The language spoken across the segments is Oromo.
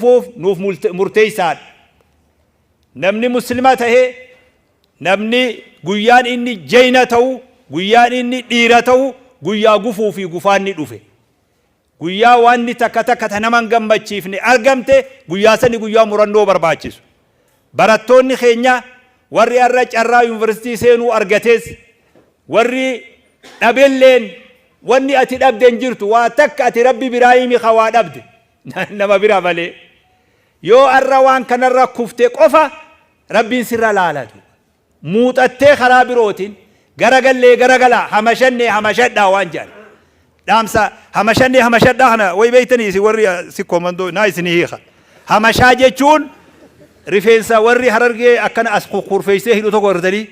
Fuuf nuuf murteeysaadha. Namni muslima tahe, namni guyyaan inni jeyna tahu, guyyaan inni dhiira tahu, guyyaa gufuu fi gufaanni dhufe. Guyyaa waanni takka takka ta nama hin gammachiifne argamte, guyyaa sani guyyaa murannoo barbaachisu. Barattoonni keenya warri har'a carraa yuunivarsiitii seenuu argates, warri dhabelleen, wanni ati dhabde hin jirtu. Waa takka ati Rabbi biraa himi ka waa dhabde. Nama bira malee. Yoo arra waan kanarra kufte qofa Rabbiin sirra laalatu. Muuxattee karaa birootiin garagallee garagalaa, hamashannee hamashadhaa waan jedhan. Dhaamsa hamashannee hamashadhaa kana way beektanii isin warri sikkoo mandoo naa isinii hiika. Hamashaa jechuun rifeensa warri Harargee akkana as kukkurfeessee hidhu tokko gartanii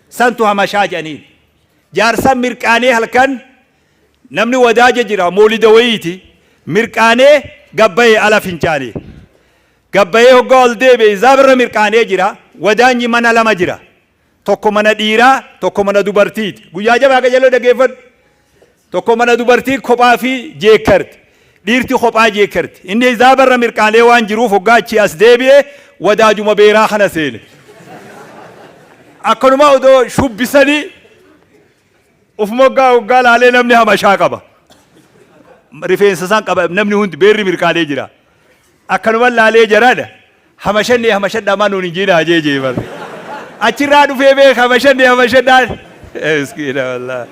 santu hamashaa jedhaniin. Jaarsa mirqaanee halkan namni wadaaja jira, moolida wayiiti, mirqaanee gabbayee ala fincaanee. Gabbayee hoggaa ol deebi'e zaabirra mirqaanee jira. Wadaanyi mana lama jira. Tokko mana dhiiraa, tokko mana dubartiiti. Guyyaa jabaa qajeeloo dhageeffadhu. Tokko mana dubartii kophaa fi jeekkarti. Dhiirti kophaa jeekkarti. Inni zaabarra mirqaanee waan jiruuf hoggaa achii as deebi'e wadaajuma beeraa kana seene. Akkanuma odoo shubbisanii uf moggaa hoggaa laalee namni hamashaa qaba. Rifeensa isaan qaba, namni hundi beerri mirqaanee jira. Akkanuma laalee jaraadha. Hamashannee hamashadhaa maa nuun hin jiinaa jee jee bar. Achirraa dhufee beeka hamashannee hamashadhaan. Miskiina wallaahi.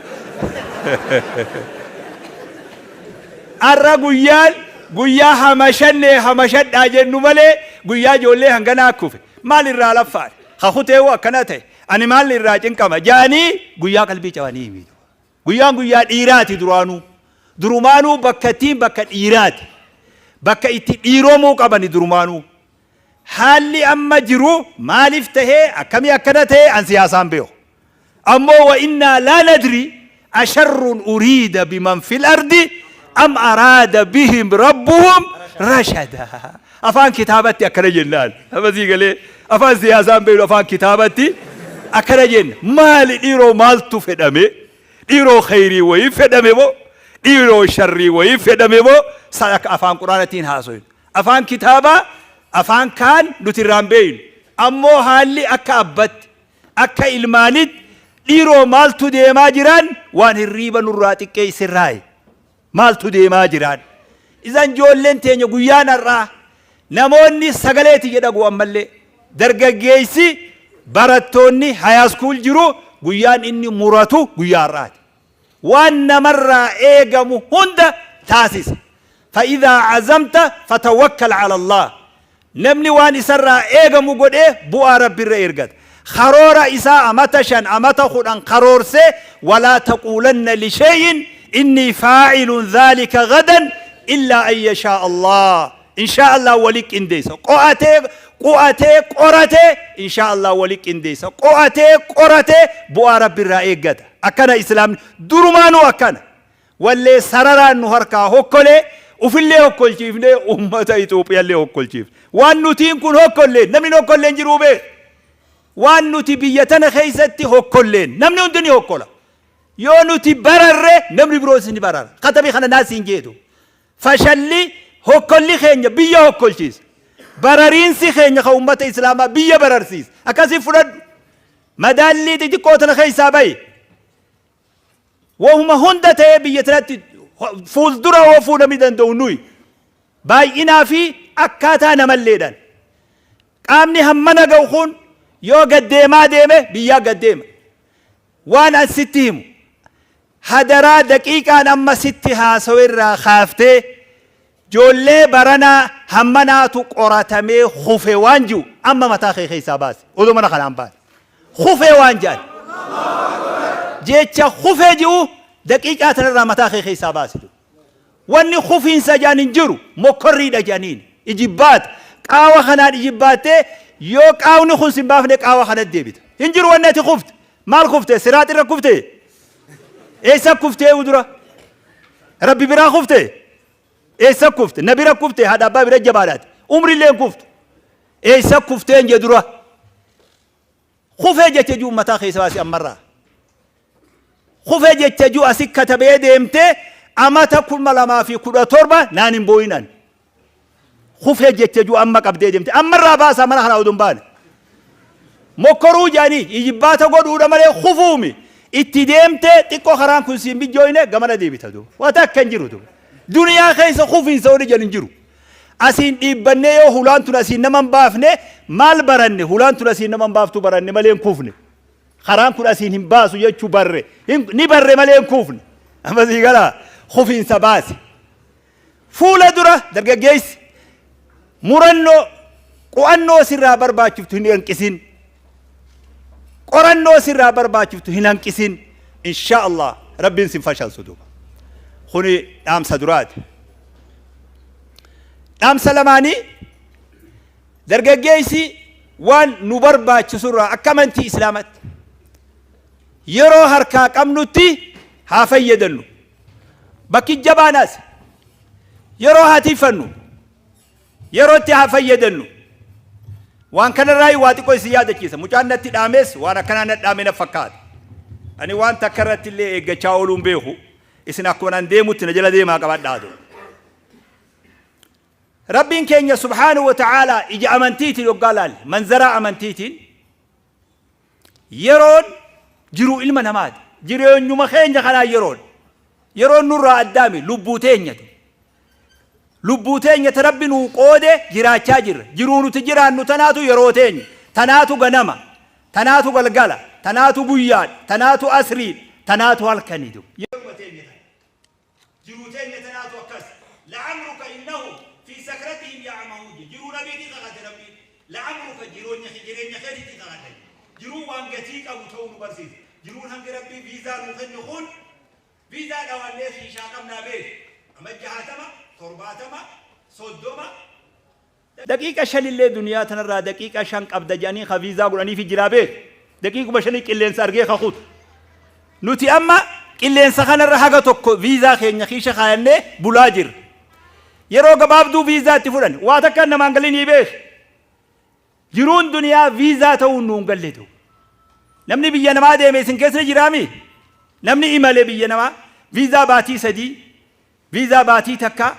Har'a guyyaan guyyaa hamashannee hamashadhaa jennu malee guyyaa ijoollee hanganaa kufe. Maal irraa laffaadha? Kakutee hoo akkana ta'e. Ani maal irraa cinqama? Ja'anii guyyaa qalbii cabanii himitu. Guyyaan guyyaa dhiiraati duraanuu. Durumaanuu bakkattiin bakka dhiiraati. Bakka itti dhiiromuu qabani durumaanuu. Haalli amma jiru maaliif tahee, akkamii akkana ta'e, an siyaasaan beeku. Ammoo wa innaa laa nadri asharrun uriida biman fil ardi am araada bihim rabbuhum rashada. Afaan kitaabatti akkana jennaan. Amma sii galee, afaan siyaasaan beeknu, afaan kitaabatti akkana jenna. Maali dhiiroo, maaltu fedhame? Dhiiroo kheyrii wayii fedhame moo? Dhiiroo sharrii wayii fedhame moo? San akka afaan Quraanatiin haasoynu. Afaan kitaabaa afaan kaan nuti irraan beeynu. Ammoo haalli akka abbatti, akka ilmaanitti, dhiiroo maaltu deemaa jiraan, waan hirriiba nurraa xiqqeessirraayi. Maaltu deemaa jiraan? Isan ijoolleen teenya guyyaan har'aa namoonni sagaleeti jedhagu, ammallee dargaggeessi, barattoonni high school jiru, guyyaan inni muratu guyyaa har'aati. Waan namarraa eegamu hunda taasisa. فإذا عزمت فتوكل على الله. Namni waan isarraa eegamu godhee bu'aa Rabbirra ergata. Karoora isaa amata 5, amata 10 karoorsee, ولا تقولن لشيء إني فاعل ذلك غدا إلا أن يشاء الله. إن شاء الله wali qindeessa. Qo'atee, qu'atee, qoratee, إن شاء الله wali qindeessa. Qo'atee, qoratee bu'aa Rabbirraa eeggata. Akkana Islaamni durumaanuu akkana. Wallee sararaan nu harkaa hokkolee, ufillee hokkolchiifnee, ummata Itoophiyaallee hokkolchiifne. Waan nutiin kun hokkolleen namni hokkolleen jiruu beek. Waan nuti biyya tana keessatti hokkolleen namni hundi ni hokkola. Yoo nuti bararre namni biroos ni barara. Katabii kana naas hin jeetu. Fashalli hokkolli keenya biyya hokkolchiisa. Barariinsi keenya kan ummata Islaamaa biyya bararsiisa. Akkasii fudhadhu. Madaallii xixiqqoo tana keessaa bahi. Wahuma hunda ta'ee biyya tanatti fuuldura oofuu namni danda'u nuyi. Baay'inaa fi akkaataa namalleedhaan. Qaamni hammana ga'u kun yoo gad deemaa deeme biyyaa gad deema. Waan an sitti himu, hadaraa, daqiiqaan amma sitti haasawe irraa kaaftee ijoollee baranaa hammanaatu qoratamee kufe waan jiru amma mataa kee keessaa baase, odoo mana kanaan baane. Kufee waan jedhan, jecha kufee jiru daqiiqaa tanarraa mataa kee keessaa baase. Wanni kufiinsa jedhan hin jiru, mokkorriidha jedhaniin. Ijibbaata. Qaawa kanaan ijibbaattee yoo qaawni kun sin baafne qaawa kanatti deebita. Hin jiru wanni ati kufte. Maal kufte? Siraat irra kufte? Eessa kuftee dura? Rabbi biraa kufte? Eessa kufte? Na bira kufte? Haadha abbaa bira jabaadhaati. Umrillee hin kuftu. Eessa kufteen je dura? Kufee jecha jiru mataa keessa baasi ammarraa. Kufee jecha jiru asi katabee deemtee amata 2017 naan hin boo'inan. Kufee jecha juu amma qabdee deemte. Amma irraa baasaa mana kanaa oduu hin baane. Mokkoruu jedhanii ijibbaata godhuudha malee kufuumi. Itti deemtee xiqqoo karaan kun siin mijjooyne gamana deebita duuba. Waa takka hin jiru duuba. Duniyaa keessa kufiinsa wani jedhu hin jiru. Asiin dhiibbannee yoo hulaan tun asiin nama hin baafne maal baranne? Hulaan tun asiin nama hin baaftu baranne malee hin kufne. Karaan kun asiin hin baasu jechuu barre. Ni barre malee hin kufne. Amma sii galaa kufiinsa baase. Fuula dura dargaggeessi murannoo qu'annoo sirraa barbaachiftu hin hanqisin. Qorannoo sirraa barbaachiftu hin hanqisin. Insha Allah Rabbiin sin fashalsu duuba. Kuni dhaamsa duraati. Dhaamsa lamaanii, dargaggeessi waan nu barbaachisu irraa akka amantii Islaamatti yeroo harkaa qabnutti haa fayyadannu. Bakki jabaan as yeroo haa tiifannu, yerootti haa fayyadannu. Waan kanarraa waa xiqqoo isin yaadachiisa. Mucaan natti dhaames waan akkanaa na dhaame na fakkaata. Ani waan takka irratti illee eeggachaa ooluun beeku. Isin akkuma an deemutti na jala deemaa qabadhaa ta'u. Rabbiin keenya subhaanahu wa ta'aalaa ija amantiitiin yoggaa laalle, manzaraa amantiitiin, yeroon jiruu ilma namaati. Jireenyuma keenya kanaa yeroon. Yeroon nurraa addaami lubbuu teenyatu. Lubbuu teenya ta Rabbi nuu qoode jiraachaa jirra. Jiruu nuti jiraannu tanaatu yeroo teenya. Tanaatu ganama. Tanaatu galgala. Tanaatu guyyaadha. Tanaatu asriidha. Tanaatu halkaniitu. Yeruma teenya tana. Jiruu teenya tanaatu akkas. La'amruka innahum fi sakratihim ya'mahuun je. Jiruu Nabiitii kakate Rabbiin. La'amruka jiroonya jireenya keetiitii kakadha je. Jiruun waan gatii qabu ta'uu nu barsiisa. Jiruun hangi Rabbii viizaa nuu kenne kun viizaa dhawannee kiishaa qabnaa beeki. Amma 60, 70, 30, Daqiiqa shanillee duniyaa tanarraa daqiiqa 5 qabda jedhanii ka viizaa godhaniifi jiraa beeki. Daqiiquma shanii qilleensa argee ka kutu. Nuti amma qilleensa kanarra haga tokko viizaa keenya kiisha kaayannee bulaa jirra. Yeroo gabaabduu viizaa itti fudhan. Waa takka namaan galinii beeki. Jiruun duniyaa viizaa ta'uun nuun galle ta'u. Namni biyya namaa deeme isin keessa ni jiraami? Namni imale biyya namaa viizaa baatii 3, viizaa baatii takkaa,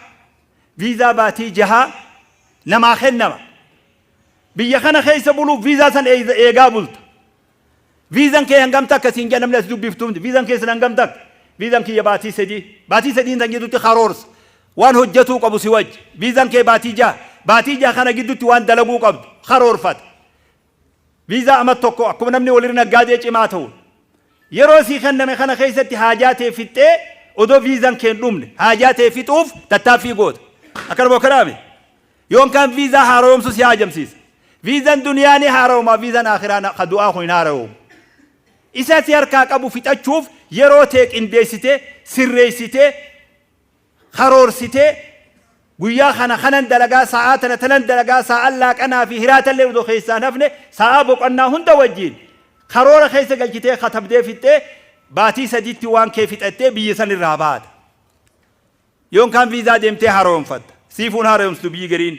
viizaa baatii jahaa namaa kennama. Biyya kana keessa buluuf viizaa san eegaa bulta. Viizan kee hangam takka siin jedha namni as dubbiftu hundi. Viizan keessan hangam takka? Viizan kiyya baatii 3. Baatii sadiin san gidduutti karoorsa. Waan hojjetuu qabu si wajji. Viizan kee baatii 6. Baatii 6 kana gidduutti waan dalaguu qabdu karoorfata. Viizaa amat tokko akkuma namni walirra naggaadee cimaa ta'uun. Yeroo sii kenname kana keessatti haajaa tee fixxee odoo viizan kee hin dhumne haajaa tee fixuuf tattaaffii goota. Akkana moo akkanaami? Yoon kaan viizaa haarayomsu si haajamsiisa. Viizan duniyaa ni haarayoma, viizan aakhiraa ka du'aa kun hin haarayomu. Isa si harkaa qabu fixachuuf yeroo tee qindeessitee, sirreessitee, karoorsitee guyyaa kana kanan dalagaa, sa'aa tana tanan dalagaa, sa'aan laaqanaa fi hiraatallee odoo keessaa hin hafne, sa'aa boqonnaa hunda wajjiin karoora keessa galchitee katabdee fixxee baatii sadiitti waan kee fixattee biyya san irraa baata. Yoon kaan viizaa deemtee haaromfatta. Siifuu hin haaromsitu biyyi gariin.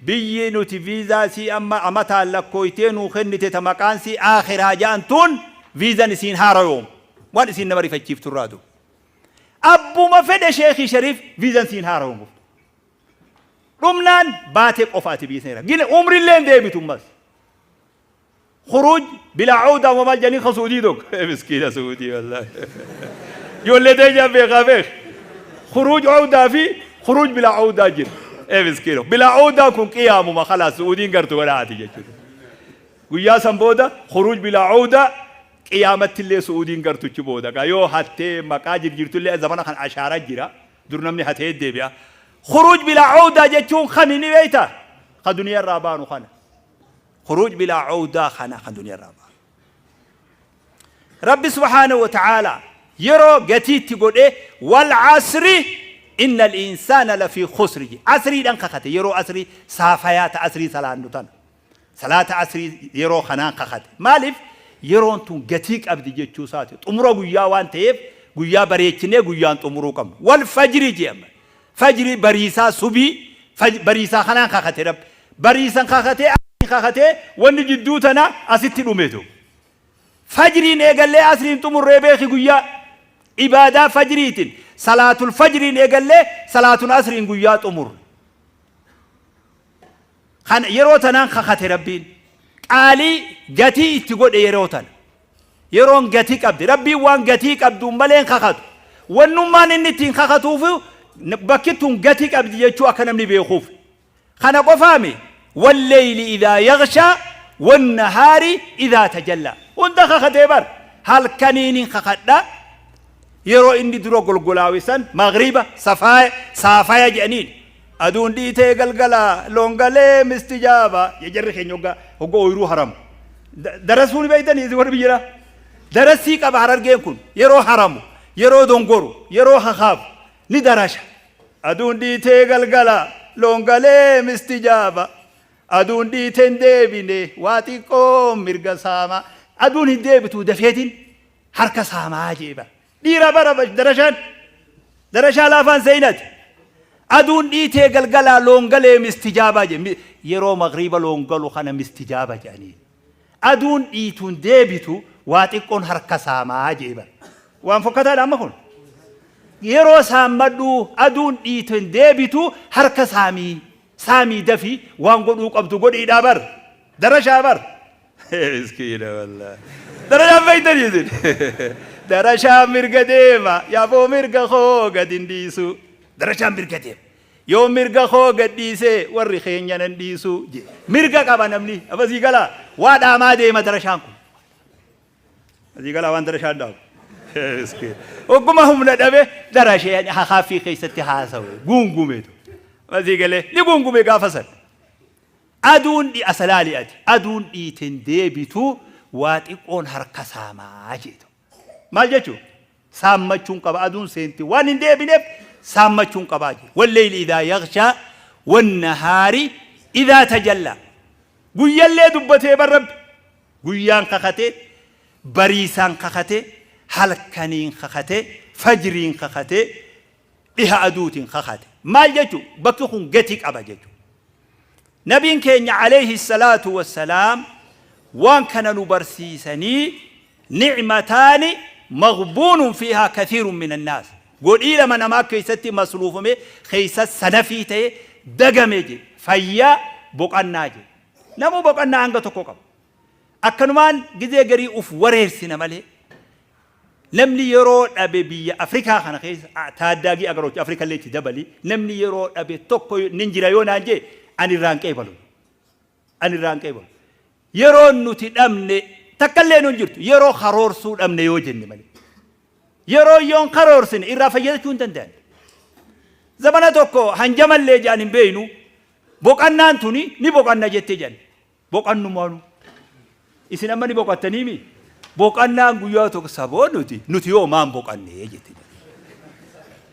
Biyyi nuti viizaa isii amma amataan lakkooytee nuu kennite ta maqaan isii Aakhiraa ja'an tun viizan isiin haarayoomu. Waan isiin nama rifachiiftu irraa duuba. Abbuma fedhe sheekii shariif viizan siin haarayoomu. Dhumnaan baatee qofa ati biyya sana irra. Gina umrillee hin deebitu ammas. Khuruuj bilaa awdaa moo maal jedhanii ka Suudii tokko. Miskiina Suudii wallaahi. Ijoollee teenyaa beekaa beek. Khuruuj awdaa fi khuruuj bilaa awdaa jira. Miskiina. Bilaa awdaa kun qiyaamuma khalaas Suudiin gartu godhaati jechuudha. Guyyaa san booda khuruuj bilaa awdaa qiyaamatti illee Suudiin gartuchi booda. Gaa yoo hattee maqaa jirjiirtu illee zamana kan ashaaraa jira. Dur namni hatee deebi'a. Khuruuj bilaa awdaa jechuun kami ni beektaa? Ka duniyaa irraa baanu kana. Khuruuj bilaa owdaa kana kan duniyaa irraa baanu. Rabbi subhaanahu wa ta'aalaa yeroo gatii itti godhee wal asri innal insaana lafii khusri jedhe. Asriidhaan kakate, yeroo asrii saafayaa ta asrii salaannu tana. Salaata asrii yeroo kanaan kakate. Maaliif? Yeroon tun gatii qabdi jechuu isaati. Xumura guyyaa waan ta'eef guyyaa bareechinee guyyaan xumuruu qabna. Wal fajri jedhe amma. Fajrii bariisaa, subii, bariisaa kanaan kakate Rabbi. Bariisan kakatee, asriin kakatee, wanni jidduu tana asitti dhumetu. Fajriin eegallee asriin xumurree beeki guyyaa. Ibaadaa fajriitiin salaatul fajriin eegallee salaatun asriin guyyaa xumurre. Kana yeroo tanaan kakate Rabbiin. Qaalii gatii itti godhe yeroo tana. Yeroon gatii qabdi. Rabbiin waan gatii qabduun malee hin kakatu. Wannummaan inni ittiin kakatuuf bakki tun gatii qabdi jechuu akka namni beekuuf. Kana qofaami walleyli idaa yaghshaa wannahaari idaa tajallaa. Hunda kakatee bar halkaniin hin kakadha yeroo inni dura golgolaawe san maghriba safaaya saafaya jedhaniin aduun dhiitee galgala loon galee mistijaaba jarri keenya hoggaa hogga ooyiruu haramu darasuu ni beektanii isin warri biyya darasii qaba harargeen kun yeroo haramu yeroo dongoru yeroo hakaafu ni darasha Aduun dhiitee galgala loon galee mistijaaba. Aduun dhiite hin deebine waa xiqqoo mirga saamaa. Aduun hin deebitu dafeetiin harka saamaa jee bara. Dhiira bara darashaan darashaa laafaan seenati. Aduun dhiitee galgalaa loon galee mistijaabaa jee yeroo magriiba loon galu kana mistijaaba jedhanii. Aduun dhiituun deebitu waa xiqqoon harka saamaa jee bara. Waan fokkataadha amma kun. Yeroo saammadhu aduun dhiiteen deebitu harka saamii saamii dafii waan godhuu qabdu godhiidhaa bar. Darashaa bar. Miskiina wallaahi. Darashaan beektanii isin. Darashaan mirga deema yaaboo mirga koo gad hin dhiisu. Darashaan mirga deema. Yoo mirga koo gad dhiise warri keenya nan dhiisu je. Mirga qaba namni. Abasii galaa waa dhaamaa deema darashaan kun. Asii galaa waan darashaan dhaamu. Ogguma humna dhabe darashee hakaaffii keessatti haasawe guungumeetu. Asii galee ni guungume gaafa san. Aduun dhi asalaali ati aduun dhiiteen deebitu waa xiqqoon harka saamaa jeetu. Maal jechuun? Saammachuun qaba aduun seenti waan hin deebineef saammachuun qabaa jedhe. Walleyli idaa yaghshaa wannahaari idaa tajallaa. Guyyallee dubbatee bar Rabbi. Guyyaan kakatee, bariisaan kakatee, halkaniin kakatee, fajriin kakatee, dhiha aduutiin kakate. Maal jechuun bakki kun gati qaba jechuudha. Nabiin keenya alayhi salaatu wassalaam waan kana nu barsiisanii ni'mataani maghbuunun fiihaa kathiirun minan naas. Godhii lama namaa keessatti masluufame keessa sanafii ta'e dagame jedhe. Fayyaa boqannaa jedhe. Namuu boqannaa hanga tokko qaba. Akkanumaan gizee garii uf wareersina malee namni yeroo dhabe biyya Afrikaa kana keessa taaddaagii agarochi Afrika illee itti dabali namni yeroo dhabe tokko nin jira yoo naan jee ani irraa hin qeebalu. Ani irraa hin qeebalu. Yeroo nuti dhabne takka illee nu hin jirtu yeroo karoorsuu dhabne yoo jenne malee. Yeroo yoon karoorsine irraa fayyadachuu hin danda'an. Zamana tokko hanjamallee jedhan hin beeynu boqannaan tuni ni boqanna jette jedhan. Boqannumaanu. Isin amma ni boqattaniimi? Boqannaan guyyaa tokko saboo nuti nuti yoo maan boqannee jette.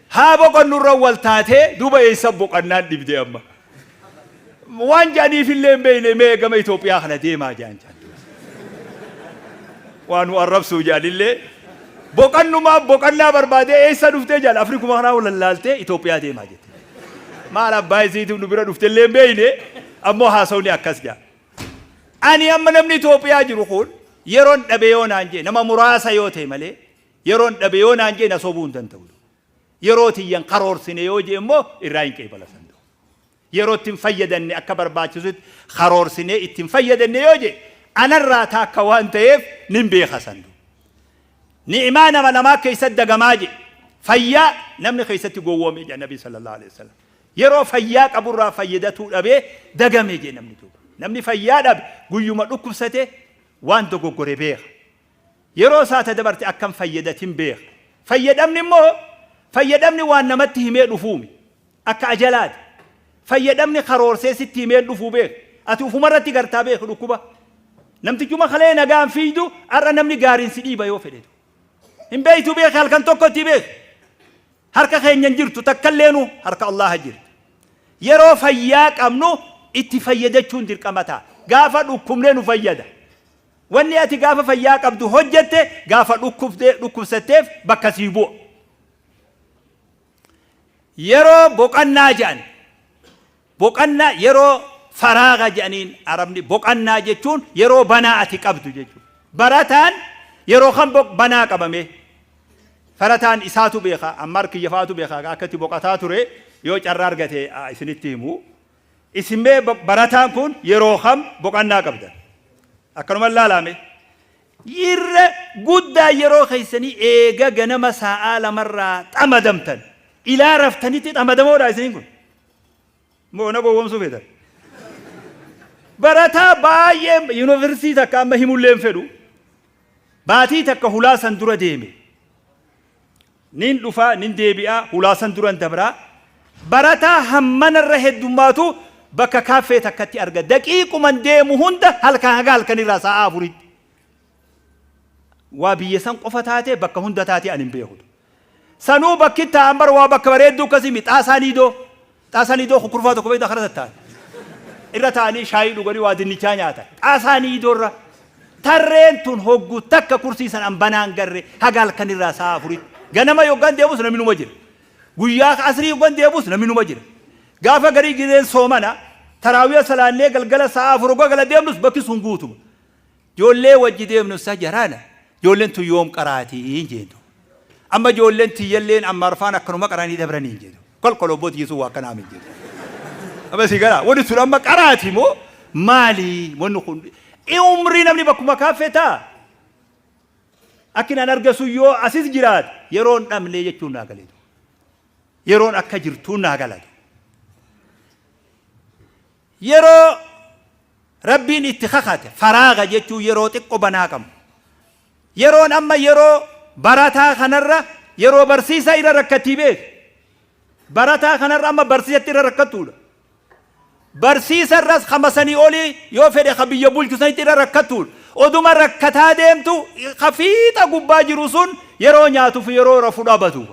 Haa boqannu irra wal taatee duuba eessa boqannaan dhibde amma. Waan jedhaniif illee hin beekne mee gama Itoophiyaa kana deemaa jedhan jedhan. Waan nu arrabsuu jedhanillee boqannumaa boqannaa barbaadee eessa dhuftee jedhan Afrikuma kanaa wallaaltee Itoophiyaa deemaa jette. Maal abbaa isiitiif nu bira dhufte illee hin beekne ammoo haasawni akkas jedha. Ani amma namni Itoophiyaa jiru kun yeroon dhabe yoo naan jee nama muraasa yoo ta'e malee yeroon dhabe yoo naan jee na sobuu hin danda'u. Yeroo tiyyan karoorsine yoo jee immoo irraa hin qeebala danda'u. Yeroo ittiin fayyadanne akka barbaachisutti karoorsinee ittiin fayyadanne yoo jee anarraa taakka waan ta'eef nin beeka sandu. Ni'imaa nama lamaa keessatti dagamaa jedhe. Fayyaa namni keessatti gowwoome jedha Nabi sallallahu alaihi wasallam. Yeroo fayyaa qaburraa fayyadatuu dhabee dagame jedhe namni duuba. Namni fayyaa dhabe guyyuma dhukkubsate waan dogoggore beeka. Yeroo isaa ta dabarte akkam fayyadatin beeka. Fayyadamni immoo fayyadamni waan namatti himee dhufuumi. Akka ajalaati. Fayyadamni karoorsee sitti himee hin dhufuu beeki. Ati ufumarratti gartaa beeki dhukkuba. Namtichuma kalee nagaan fiiydu har'a namni gaariin si dhiiba yoo fedhetu. Hin beektu beeki halkan tokkotti beeki. Harka keenya hin jirtu takkalleenu harka Allaaha jirti. Yeroo fayyaa qabnu itti fayyadachuun dirqama ta'a. Gaafa dhukkubne nu fayyada. Wanni ati gaafa fayyaa qabdu hojjette gaafa dhukkubsatteef bakka sii bu'a. Yeroo boqannaa jedhan boqannaa yeroo faraaga jedhaniin arabni boqannaa jechuun yeroo banaa ati qabdu jechuudha. Barataan yeroo kan banaa qabame barataan isaatu beeka Ammaar kiyya fa'aatu beeka akka itti boqataa ture yoo carraa argate isinitti himu. Isin mee barataan kun yeroo kam boqannaa qabdan? Akkanuma laalaame. Irra guddaa yeroo keessanii eega ganama saa'aa 2rraa xamadamtan. Ilaa raftanitti xamadamoodha isiniin kun. Moo na gowwoomsuu feetan? Barataa baay'ee yuunivarsiitii takka amma himullee hin fedhu. Baatii takka hulaa san dura deeme. Nin dhufa, nin deebi'a, hulaa san duran dabra. Barataa hammanarra heddummaatu bakka kaaffee takkatti arga. Daqiiquman deemu hunda halkan haga halkanirraa saa'aa 4tti. Waa biyya san qofa taate, bakka hunda taate ani hin beeku. Sanuu bakki taa'an bar waa bakka bareedduu akkasii miti. Xaasaa niidoo. Xaasaa niidoo kukurfaa tokko beektaa kana tatta'an. Irra taa'anii shaayii dhuganii waa dinnichaa nyaatan. Xaasaa niidoorra. Tarreen tun hoggu takka kursii san an banaan garre haga halkanirraa sa'a 4tti. Ganama yoggaan deemus namni numa jira. Guyyaa asrii yoggaan deemus namni numa jira. Gaafa garii gizeen soomana taraawiya salaannee galgala sa'a 4 hoggaa gala deemnus bakki sun guutuma. Joollee wajji deemnu sa jaraana joolleen tun yoom qaraatii hin jeentu. Amma joolleen tiyyalleen amma arfaan akkanuma qaranii dabranii hin jeetu. Kolkol obboo tiyyi sun waa akkanaa hin jeetu. Amma si gara wanni tun amma qaraati moo maali wanni kun umrii namni bakkuma kaaffee taa. Akki nan arga sun yoo asis jiraate yeroon dhabnee jechuun naa galeetu. Yeroon akka jirtuun naa galatu. Yeroo Rabbiin itti kakate faraaga jechuun yeroo xiqqo banaa qabnu. Yeroon amma yeroo barataa kanarra yeroo barsiisaa irra rakkattii beeki. Barataa kanarra amma barsiisatti irra rakkattuudha. Barsiisa irras kama sanii olii yoo fedhe ka biyya bulchu sanitti irra rakkattuudha. Oduma rakkataa deemtu ka fiixa gubbaa jiru sun yeroo nyaatuuf yeroo rafu dhabatu.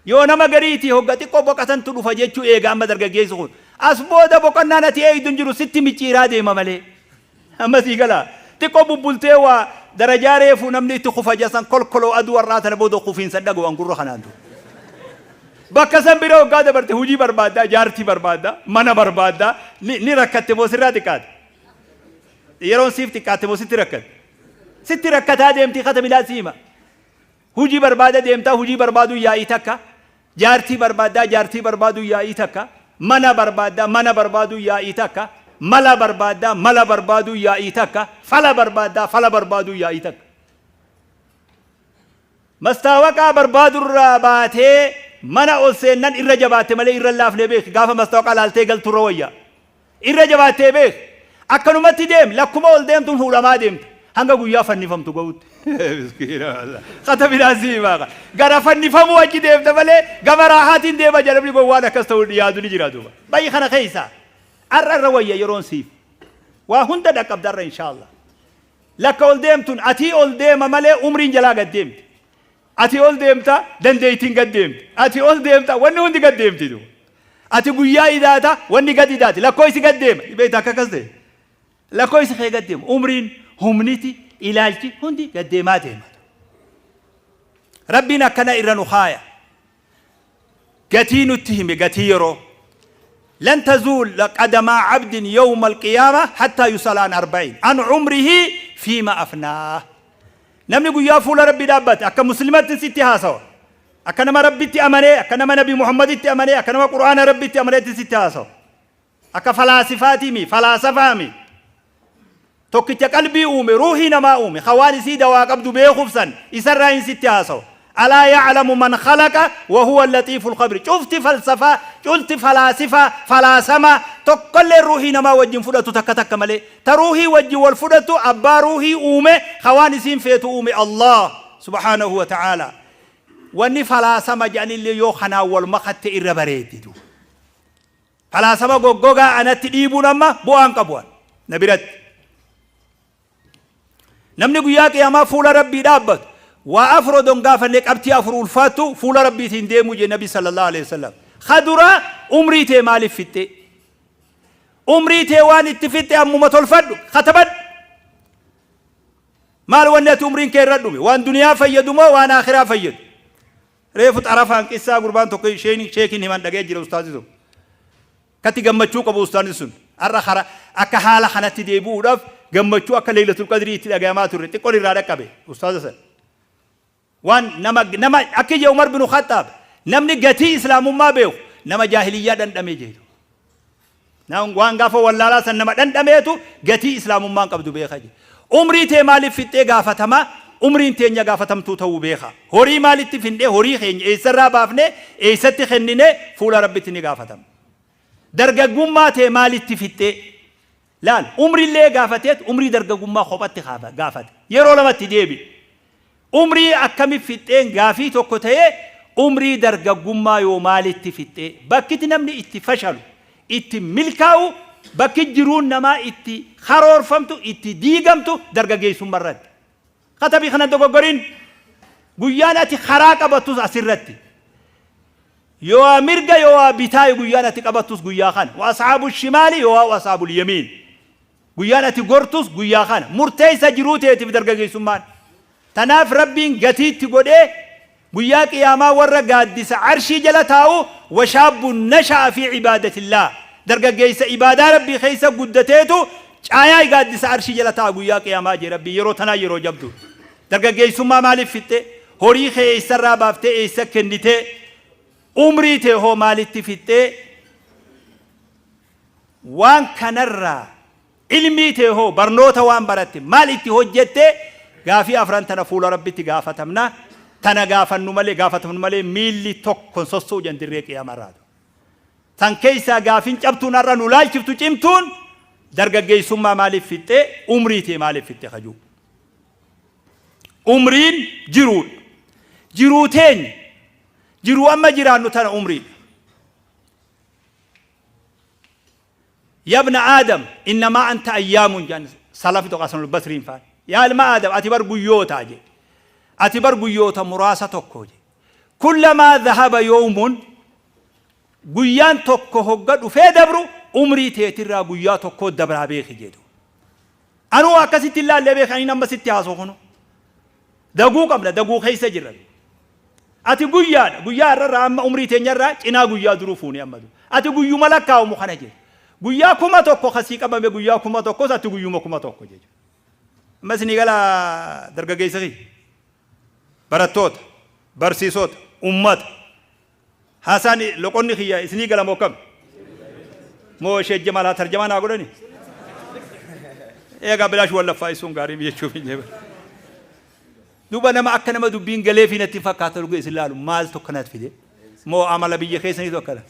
Yoo nama gariitii hogga xiqqoo boqatantu dhufa jechuu eega amma dargaggeessi kun. As booda boqonnaan ati eeydu hin jiru, sitti micciiraa deema malee. Amma sii galaa? Xiqqoo bubbultee waa darajaa reefu namni itti kufa jasan kolkoloo aduu har'aa tana booda kufiinsa hin dhaga'u an gurra kanaan dura. Bakka san bira hoggaa dabarte hujii barbaaddaa, jaartii barbaaddaa, mana barbaaddaa, ni rakkatte moo sirraa xiqqaate? Yeroon siif xiqqaatte moo sitti rakkatte? Sitti rakkataa deemtii kata bilaa si hima. Hujii barbaada deemtaa, hujii barbaaduu yaa'ii takka, jaartii barbaaddaa, jaartii barbaaduu yaa'ii takka, mana barbaaddaa, mana barbaaduu yaa'ii takka, mala barbaaddaa, mala barbaaduu yaa'ii takka, fala barbaaddaa, fala barbaaduu yaa'ii takka. Mastaawaqaa barbaadurraa baatee mana ol seennan irra jabaatte malee irra hin laafne beeki, gaafa mastaawaqaa laaltee galturra wayya. Irra jabaattee beeki. Akkanumatti deemi. Lakkuma ol deemtuun fuudhamaa deemta. Hanga guyyaa fannifamtu ga'utti. Miskiina wallah. Kata biraa si himaa kana. Gara fannifamuu achi deemta malee gama raahaatiin deema jedha namni gowwaan akkas ta'uu yaadu ni jira duuba. Bayi kana keessaa. Har'a irra wayya yeroon siif. Waa hunda dhaqqabda har'a inshaallah. Lakka ol deemtuun atii ol deema malee umriin jalaa gad deemti. Ati ol deemta, dandeeytiin gad deemti. Ati ol deemta, wanni hundi gad deemti duuba. Ati guyyaa idaata, wanni gad idaati. Lakkooysi gad deema. Beekta akka akkas ta'e. Lakkooysi kee gad deema. Umriin, humniti, ilaalchi hundi gad deemaa deema. Rabbiin akkana irra nu kaaya. Gatii nutti hime, gatii yeroo. Lan tazuula qadamaa abdin yawma alqiyaama hattaa yus'ala an arba'in an umrihi fiima afnaah. Namni guyyaa fuula Rabbii dhaabbate, akka muslimattin sitti haasawa. Akka nama Rabbitti amanee, akka nama Nabi Muhammaditti amanee, akka nama Qur'aana Rabbitti amaneetti sitti haasawa. Akka falaasifaatii mi, falaasafaa mi. Tokkicha qalbii uume, ruuhii namaa uume, ka waan isii dawaa qabdu beekuuf san isarraa hin sitti haasawa. Alaa ya'lamu man khalaqa wa huwa al-latiiful khabiir. Cufti falsafaa, culti falaasifaa, falaasamaa tokkolleen ruuhii namaa wajjin fudhatu takka takka malee. Ta ruuhii wajjin wal fudhattu abbaa ruuhii uume, ka waan isiin feetu uume Allaah subhaanahu wa ta'aalaa. Wanni falaasama jedhanillee yoo kanaan wal makatte irra bareeddi duuba. Falaasama goggogaa anatti dhiibuun amma bu'aa hin qabu an na biratti. Namni guyyaa qiyaamaa fuula Rabbii dhaabbatu waa afur odoo hin gaafanne qabxii afur ulfaattu fuula Rabbiitiin deemuu jee Nabi sallallahu alaihi wasallam. Ka duraa umrii tee maaliif fixxee? Umrii tee waan itti fixxe ammuma tolfadhu, katabadhu. Maal wanni ati umriin kee irra dhume? Waan duniyaa fayyadu moo waan aakhiraa fayyadu? Reefu xarafaan qissaa gurbaan tokko isheen sheekiin himan dhaga'ee jira ustaazi tokko. Katti gammachuu qabu ustaazni sun. Har'a kara akka haala kanatti deebi'uudhaaf gammachuu akka leeylatul qadrii itti dhagayamaa turre xiqqoon irraa dhaqqabe ustaaza san. Waan nama nama akki jee Umar bin Khaxxaab, namni gatii islaamummaa beeku nama jaahiliyyaa dhandhame jeetu. Waan gaafa wallaalaa san nama dhandhameetu gatii islaamummaan qabdu beeka je. Umrii tee maaliif fixxee gaafatama, umriin teenya gaafatamtuu ta'uu beeka. Horii maalitti findhee, horii keenya eessarraa baafnee, eessatti kenninee fuula Rabbitti ni gaafatamna. Dargaggummaa tee maalitti fixxee? Laal, umrillee gaafateet umrii dargagummaa kophatti gaafate. Yeroo lamatti deebi'e. Umrii akkami fixxeen gaafii tokko ta'ee umrii dargaggummaa yoo maalitti fixxee? Bakkiti namni itti fashalu, itti milkaa'u, bakki jiruun namaa itti karoorfamtu, itti diigamtu dargaggeessummaa irratti. Katabii kana dogoggorin. Guyyaan ati karaa qabattus asirratti. Yoo mirga yoo bitaa guyyaan ati qabattus guyyaa kana. Wa asxaabu shimaali yoo wa asxaabul yamiin. Guyyaan ati gortus guyyaa kana. Murteessa jiruu teetiif dargaggeessummaan. Tanaaf Rabbiin gatiitti godhee guyyaa qiyaamaa warra gaaddisa arshii jala taa'u washaabbun nasha'a fi ibaadatillah. Dargaggeessa ibaadaa Rabbii keessa guddateetu caayaa gaaddisa arshii jala taa'a guyyaa qiyaamaa jee Rabbiin yeroo tanaa yeroo jabdu. Dargaggeessummaa maaliif fixxe? Horii kee eessarraa baaftee eessa kennitee? Umrii tee hoo maalitti fixxee? Waan kanarraa ilmii tee hoo barnoota waan baratte maal itti hojjette? Gaafii afran tana fuula Rabbitti gaafatamna. Tana gaafannu malee gaafatamnu malee miilli tokko hin sosso'u jedhan dirree qiyaamarraa. San keessaa gaafiin cabtuun har'a nu laalchiftu cimtuun dargaggeessummaa maaliif fixxee umrii tee maaliif fixxe kajuu. Umriin jiruudha. Jiruu teenya jiruu amma jiraannu tana umriidha. Yabna Aadam innamaa anta ayyaamun jedhan salafi tokko Hasanul Basriin faan. Yaa ilma Aadam ati bar guyyootaa jedhe. Ati bar guyyoota muraasa tokko jedhe. Kullamaa dhahaba yawmun guyyaan tokko hogga dhufee dabru umrii teetirraa guyyaa tokkoo dabraa beeki jedhu. Anuu akkasitti hin laallee beeki ani amma sitti haasoo kunu. Daguu qabna daguu keessa jirra. Ati guyyaadha guyyaa har'arraa amma umrii teenyarraa cinaa guyyaa duruu fuunee amma dura. Ati guyyuma lakkaa'amu kana jedhu. Guyyaa 1000 kasii qabame guyyaa 1000s ati guyyuma 1000 jechuudha. Amma isinii gala dargaggeessa kiyya. Barattoota, barsiisota, ummata. Haasaan loqonni kiyya isinii gala moo akkam? Moo ishee jamaal haa tarjamaa naa godhani? Eegaa bilaash wallaffaa isuun gaarii jechuuf hin jedhu. Duuba nama akka nama dubbiin galeefii natti fakkaata dhuga isin laalu maaltu akkanatti fide? Moo amala biyya keessaniitu akkana?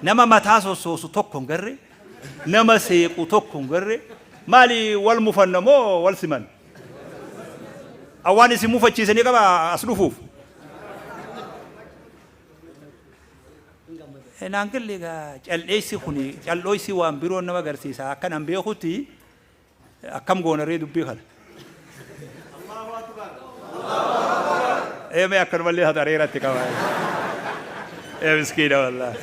Nama mataa sossoosu tokko hin garre, nama seequ tokko hin garre, maali wal mufanna moo wal siman? Awwaan isin mufachiisanii qaba as dhufuuf. Naan galle egaa cal'eessi kuni cal'ooysi waan biroo nama agarsiisa akkan an beekutti akkam goona ree dubbii kana. Ee mee akkanumallee haa areeratti qaba. Ee miskiina wallaahi.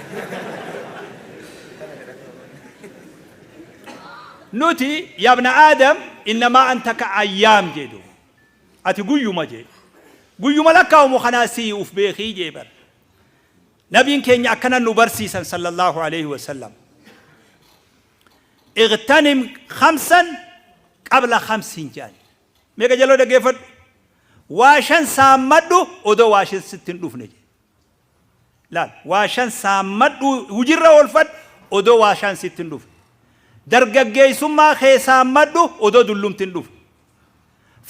Nuti yabna Aadam innamaa anta ka ayyaam jedhu. Ati guyyuma jee. Guyyuma lakkaa'umu kanaa sii uf beekii jee bar. Nabiin keenya akkana nu barsiisan sallallahu alayhi wa sallam. Igtanim khamsan qabla khamsin jedhan. Meeqa jaloo dhaggeeffadhu. Waa shan saammadhu odoo waa shan sitti hin dhufne jedhe. Laal waa shan saammadhu hujirra oolfadhu odoo waa shan sitti hin dhufne. Dargaggeessummaa kee saammadhu odoo dullumti hin dhufne.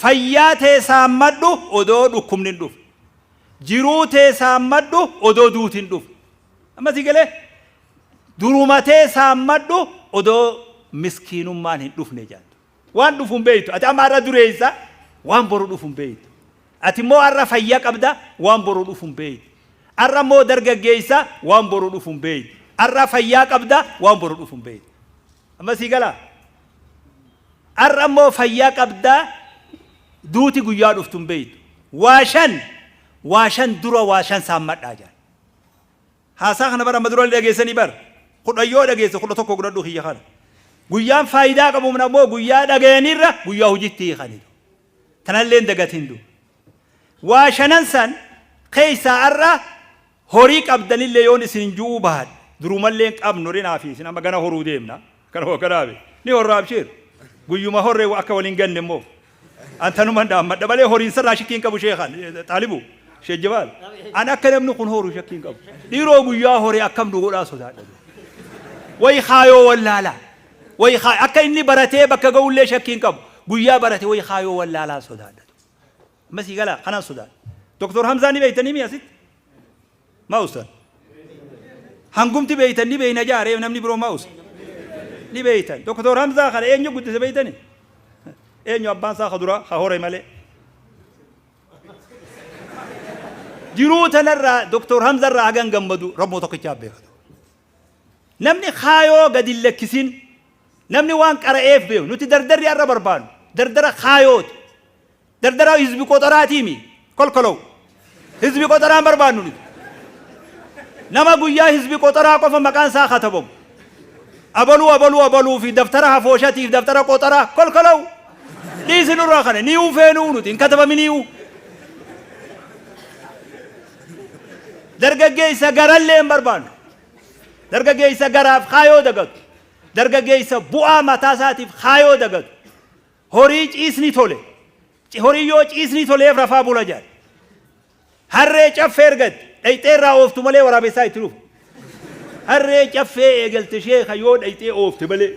Fayyaa tee saammadhu odoo dhukkubni hin dhufne. Jiruu tee saammadhu odoo duuti hin dhufne. Amma si galee duruma tee saammadhu odoo miskiinummaan hin dhufne jedhan. Waan dhufu hin beektu. Ati amma har'a dureessa waan boru dhufu hin beektu. Ati immoo har'a fayyaa qabda waan boru dhufu hin beektu. Har'a immoo dargaggeessa waan boru dhufu hin beektu. Har'a fayyaa qabda waan boru dhufu hin beektu. Amma sii galaa? Har'a immoo fayyaa qabda duuti guyyaa dhuftu hin beektu. Waa shan waa shan dura waa shan saammadhaa jedhan. Haasaa kana bara amma dura dhageessanii bar. 10 yoo dhageesse 11 godhadhu kiyya kana. Guyyaan faayidaa qabu ammoo guyyaa dhagayanirra guyyaa hojiitti hiikanitu. Tanallee hin dagatin du. Waa shanan san keessaa har'a horii qabdanillee yoon isin ju'uu baadhe durumallee hin qabnu rinaa fi isin amma gana horuu deemna. Kana hoo kanaafi ni horraa abshiir. Guyyuma horree akka waliin ganne immoo. An tanuman dhaammadha malee horiinsa irraa shakkii hin qabu sheekan xaalibu sheek Jamaal. An akka namni kun horu shakkii hin qabu. Dhiiroo guyyaa horee akkam nu godhaa sodaadha. Wayi kaayoo wallaalaa. Wayi akka inni baratee bakka ga'ullee shakkii hin qabu. Guyyaa barate wayi kaayoo wallaalaa sodaadha. Amma sii galaa kanaan sodaadha. Doktor Hamzaa ni beeytanii mi asitti? Maa ustan? Hangumti beeytan ni beeyna jaaree namni biroo maa usta? Ni beeytan. Doktor Hamzaa kana eenyu guddise beeytani? Eenyu abbaan isaa ka duraa ka hore malee? Jiruu tanarraa Doktor Hamzarraa hagan gammadu Rabbuma tokkichaa beekatu. Namni kaayoo gadi hin lakkisin, namni waan qara'eef beeku, nuti dardarri har'a barbaannu dardara kaayooti. Dardara hizbi qoxoraatiimi kolkolow. Hizbi qoxoraa hin barbaannu nuti. Nama guyyaa hizbi qoxoraa qofa maqaan isaa katabamu. Abaluu abaluu abaluu fi daftara hafooshatiif daftara qoxoraa kolkolow. Dhiisi nurraa kana ni'uu feenuu nuti hin katabaminii'uu. Dargaggeessa garallee hin barbaannu. Dargaggeessa garaaf kaayoo dagatu. Dargaggeessa bu'aa mataa isaatiif kaayoo dagatu. Horii ciisni tole. Horii yoo ciisni toleef rafaa bula jedhan. Harree caffee ergatte. Dhayxee irraa ooftu malee waraabessaa itti dhufu. Harree caffee eegalte sheeka yoo dhayxee oofte malee.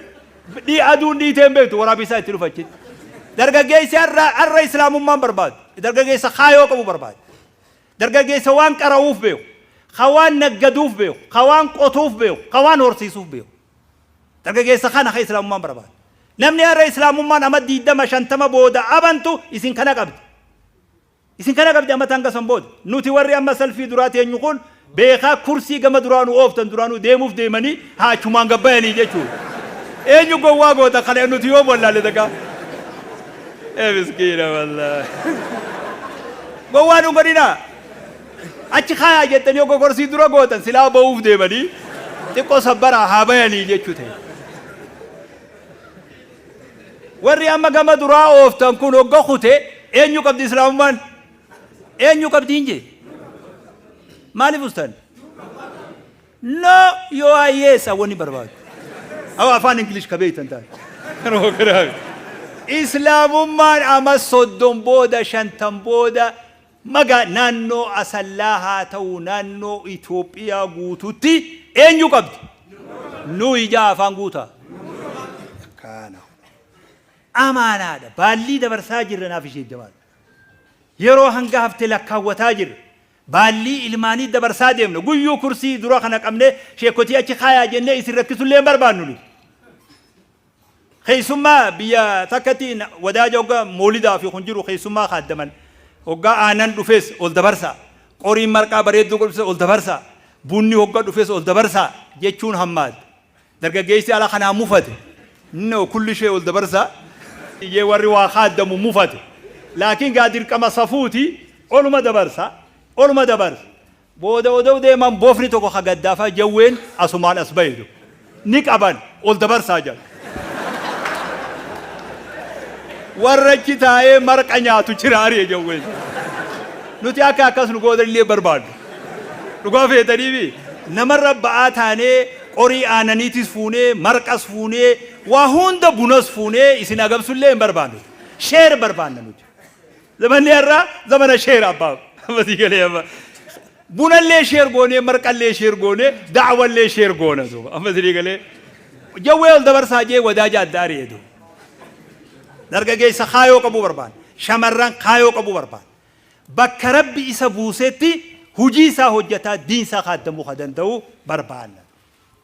Dhii aduun dhiitee hin beektu waraabessaa itti dhufa achitti. Dargaggeessi har'a har'a islaamummaan barbaadu. Dargaggeessa kaayoo qabu barbaada. Dargaggeessa waan qara'uuf beeku, ka waan naggaduuf beeku, ka waan qotuuf beeku, ka waan horsiisuuf beeku. Dargaggeessa kana ka islaamummaan barbaadu. Namni har'a islaamummaan ama 20 50 booda amantu isin kana qabdi. Isin kana qabdi amata hanga san booda. Nuti warri amma salfii duraa teenyu kun beekaa kursii gama duraa nu ooftan duraanuu deemuuf deemanii haa achumaan gabbayanii jechuudha. Eenyu gowwaa goota kana nuti yoom wallaalle takka. Ee miskiina wallaahi. Gowwaa nu godhinaa. Achi kaayaa jettanii yoo gorsii dura gootan silaa ba'uuf deemanii xiqqoo sabbaraa haa bayanii jechuu ta'e. Warri amma gama duraa ooftan kun hogga kute eenyu qabdi islaamummaan? Eenyu qabdi hin jee? Maaliif ustan? No yoo hayyeessa wani barbaadu. Awa afaan English ka beektan taate. Kanuma kanaafi. Islaamummaan ama 30 booda 50 booda maga naannoo Asallaa haa ta'u naannoo Itoophiyaa guututti eenyu qabdi? Nuyi jaa afaan guutaa. Kana. Amaanaadha. Baallii dabarsaa jirra naaf isheef jamaal. Yeroo hanga hafte lakkaawwataa jirra. Baallii ilmaanii dabarsaa deemna. Guyyuu kursii dura kana qabnee sheekkotii achi kaayaa jennee isin rakkisullee hin barbaannu nuti. Keessummaa biyya takkatti wadaaja hogga moolidaa fi kun jiru keessummaa kaaddaman. Hoggaa aanan dhufes ol dabarsaa. Qoriin marqaa bareedduu dhufes ol dabarsaa. Bunni hogga dhufes ol dabarsaa jechuun hammaate. Dargaggeessi ala kanaa mufate. No kulli ishee ol dabarsaa. Iyyee warri waa kaaddamu mufate. Laakiin gaa dirqama safuuti oluma dabarsa. Oluma dabarsa. Booda odoo deeman bofni tokko ka gaddaafaa jawween asumaan as bahe tokko. Ni qaban ol dabarsaa jedhan. Warra achi taa'ee marqa nyaatu jira ari'e jawween. Nuti akka akkas nu gootan illee barbaannu. Dhugaa feetaniifi namarra ba'aa taanee qorii aananiitis fuunee marqas fuunee waa hunda bunas fuunee isin agabsullee hin barbaannu. Share barbaanna nuti. Zamanni har'aa zamana share abbaa. Amma sii galee amma. Bunallee share goonee marqallee share goonee da'wallee share goona duuba. Amma sii galee jawwee ol dabarsaa jee wadaaja adda ari'e duuba. Dargaggeessa kaayoo qabuu barbaanna. Shamarran kaayoo qabuu barbaanna. Bakka Rabbi isa buusetti hujii isaa hojjataa diin isaa khaaddamuu ka danda'u barbaanna.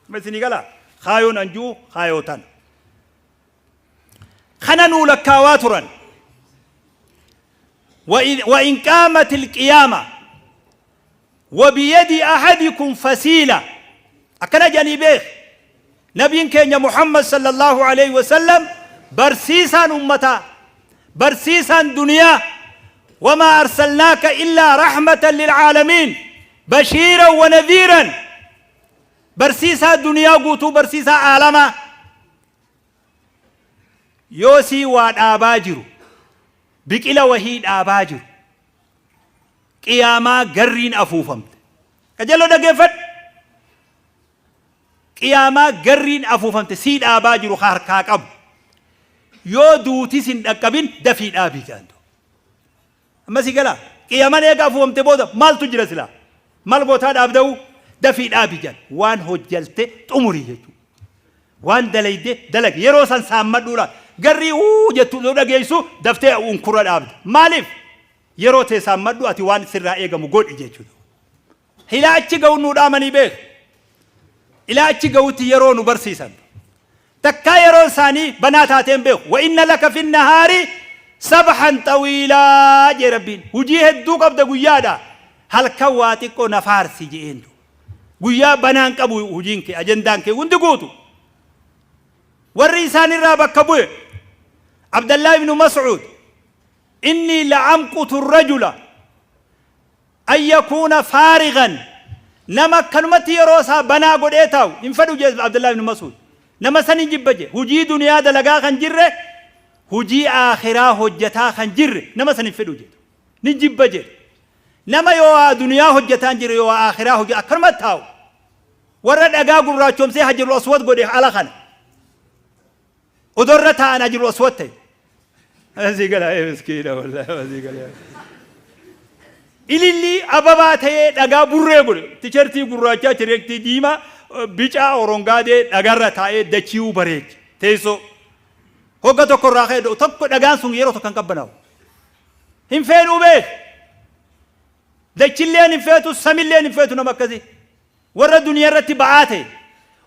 Amma isinii galaa? Kaayoon an ju'u kaayoo tana. Kana nuu lakkaawaa turan. Wa in qaamatil qiyaama wa biyadi ahadikum fasiila akkana jedhanii beek nabiin keenya Muhammad sallallahu alaihi wasallam barsiisaan ummataa barsiisaan duniyaa wamaa arsalnaaka illaa rahmatan lilcaalamiin bashiiran wa nadhiiran barsiisaa duniyaa guutuu barsiisaa aalamaa yoo sii waa dhaabaa jiru biqila wahii dhaabaa jiru Qiyaamaa garriin afuufamte. Qajeeloo dhageeffadhu. Qiyaamaa garriin afuufamte sii dhaabaa jiru ka harkaa qabu. Yoo duutis hin dhaqqabin dafii dhaabii jedhan. Amma sii galaa. Qiyaamaan eega afuufamte booda maaltu jira silaa? Maal gootaa dhaabda'u? Dafii dhaabii jedhan. Waan hojjalte xumurii jechuudha. Waan dalayde dalagi. Yeroo san saammadhuu laal. Garrii uu jettu yoo dhageessu daftee unkura dhaabda. Maaliif? Yeroo tee saammadhu, ati waan sirraa eegamu godhi jechuudha. Ilaa achi ga'u nuu dhaamanii beek. Ilaa achi ga'utti yeroo nu barsiisan. Takkaa yeroon isaanii banaa taateen beeku. Wa inna laka fi nahaari sabhan xawiilaa jee Rabbiin. Hujii hedduu qabda guyyaadha. Halkan waa xiqqoo na faarsi je'een. Guyyaa banaan qabu hujiin kee, ajendaan kee hundi guutu. Warri isaanirraa bakka bu'e Abdallaa ibnu Mas'uud, innii la'amqutu rajula an yakuuna faarigan, nama akkanumatti yeroo isaa banaa godhee taa'u hin fedhu jee Abdallaa ibnu Mas'uud. Nama san hin jibba jee. Hujii duniyaa dalagaa kan jirre, hujii aakhiraa hojjataa kan jirre, nama san hin fedhu jee. Ni jibba jedhe. Nama yoo waa duniyaa hojjataa hin jirre, yoo waa aakhiraa hojjata akkanumatti taa'u. Warra dhagaa gurraachomsee Hajarul Aswad godhe ala kana. Odoo irra taa'an Hajarul Aswad ta'e. Asii gala ee miskiina, wallaahi asii gala. Ilillii ababaa ta'ee dhagaa burree godhe. Tishertii gurraachaa, tishertii diimaa, bicaa, orongaadee dhagarra taa'ee dachii'uu bareeche. Teessoo. Hogga tokko irraa ka'e tokko dhagaan sun yeroo tokko hin qabbanaa'u. Hin feenuu beek. Dachilleen hin feetu, samilleen hin feetu nama akkasii. Warra duniyaa irratti ba'aa ta'e,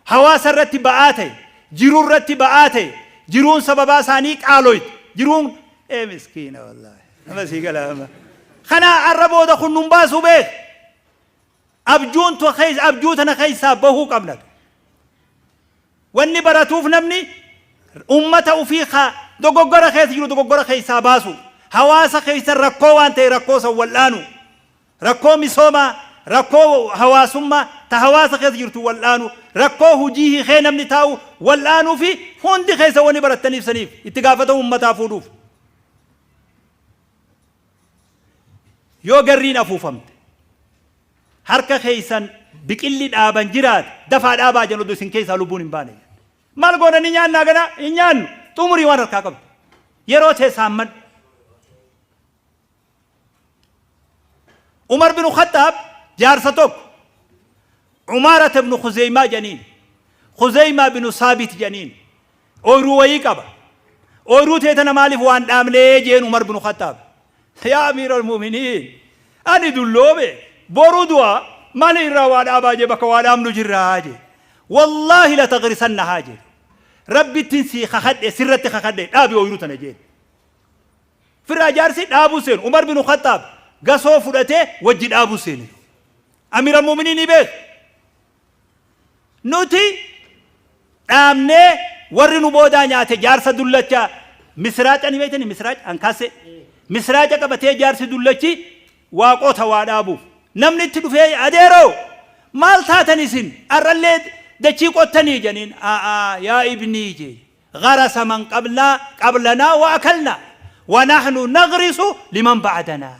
hawaasa irratti ba'aa ta'e, jiruu irratti ba'aa ta'e, jiruun sababaa isaanii qaaloyte. Jiruun ee miskiina wallaahi. Nama sii gala amma. Kana arra booda kun nun baasu beek. Abjuun abjuu tana keessaa bahuu qabna. Wanni baratuuf namni ummata ufii ka dogoggora keessa jiru dogoggora keessaa baasu, hawaasa keessa rakkoo waan ta'e rakkoo san wal'aanu, rakkoo misoomaa, rakkoo hawaasummaa ta hawaasa keessa jirtu wal'aanu, rakkoo hujii hiikee namni taa'u wal'aanuu fi hundi keessa wanni barattaniif saniif itti gaafatama ummataa fuudhuuf. Yoo garriin afuufamte, harka keessan biqilli dhaaban jiraate, dafaa dhaabaa jedhan odoo isin keessaa lubbuun hin baane. Maal goona, ni nyaannaa ganaa? Hin nyaannu. Xumurii waan harkaa qabdu. Yeroo tee saammadhu. Umar bin Khattaab jaarsa tokko Umaarata ibn Khuzeymaa jedhaniin, Khuzeymaa bin Saabit jedhaniin, ooyruu wayii qaba. Ooyruu tee tana maaliif waan dhaabnee jeen Umar bin Khattaab. Yaa Amiiral Mu'miniin, ani dulloome, boru du'a, maali irraa waa dhaabaa jee, bakka waa dhaabnu jirraa jee. Wallaahi la tagrisannahaa jee. Rabbittiin sii kakadhe, sirratti kakadhe, dhaabi ooyruu tana jeen. Firraa jaarsi dhaabuu seenu. Umar bin Khattaab gasoo fudhatee wajji dhaabuu seene. Amiiral Mu'miniin ni beeka. Nuti dhaabnee warri nu boodaa nyaate. Jaarsa dullacha misraaca ni beektani, misraaca hankaasee misraaca qabatee jaarsi dullachi waaqota waa dhaabuuf namni itti dhufee, adeeroo, maal taatan isin arrallee dachii qottanii jedhaniin. A'aa yaa ibnii jee, gharasa man qablaa qablanaa wa akalnaa wa nahnu nagrisu liman ba'danaa.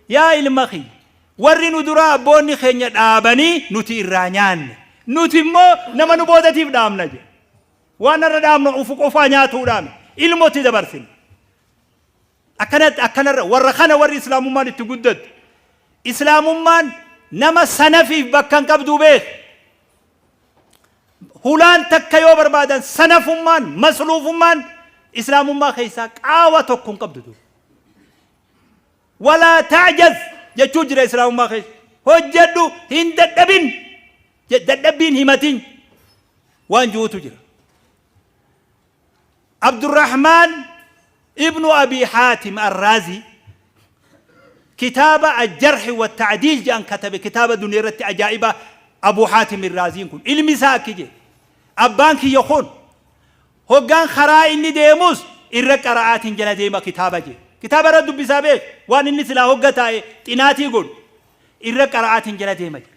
Yaa ilma kiyya, warri nu duraa abboonni keenya dhaabanii nuti irraa nyaanne. Nuti immoo nama nu boodatiif dhaabna jedhe. Waan irra dhaabnu ufu qofaa nyaatuudhaami. Ilmotti dabarsina. Akkanatti akkanarra warra kana warri islaamummaan itti guddatte. Islaamummaan nama sanafiif bakka hin qabdu beek. Hulaan takka yoo barbaadan sanafummaan, masluufummaan islaamummaa keessaa qaawa tokko hin qabdu. Walaa ta'jaz jechuu jira islaamummaa keessa. Hojjedhu, hin dadhabin, dadhabbiin himatin waan jirutu jira. Abdurrahmaan ibnu Abi Haatim Arraazii kitaaba Aljarhi wa Ta'diil jedhan katabe, kitaaba duniyaa irratti ajaa'iba. Abu Haatim Arraaziin kun ilmi isaa akki jedhe: abbaan kiyya kun hoggaan karaa inni deemus irra qara'aatiin jala deema kitaaba jee. Kitaaba irra dubbisaa beek, waan inni silaa hogga taa'e xinaatii godhu irra qara'aatiin jala deema jee.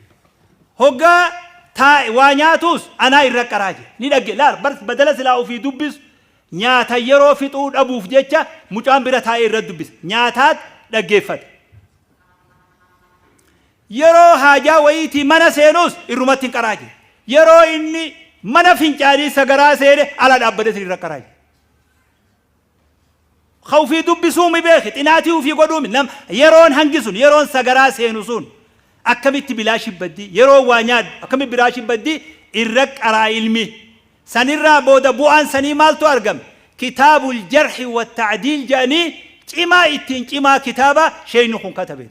Hoggaa taa'e waa nyaatus anaa irra qaraa jee. Ni dhagge laal bar, badala silaa ofii dubbisu nyaata yeroo fixuu dhabuuf jecha mucaan bira taa'ee irra dubbisa. Nyaataat dhaggeeffata. Yeroo haajaa wayiitii mana seenus irrumatti hin qaraa jira. Yeroo inni mana fincaanii sagaraa seene ala dhaabbatee irra qaraa jira. Ka ufii dubbisuu mi beeki, xinaatii ufii godhuu mi nam yeroon hangi sun, yeroon sagaraa seenu sun akkamitti bilaa shibbaddi, yeroo waa nyaadhu akkamitti biraa shibbaddi, irra qaraa ilmi. Sanirraa booda bu'aan sanii maaltu argame? Kitaabul Jarhi wa Ta'diil jedhanii cimaa ittiin cimaa kitaaba sheeyni kun katabe.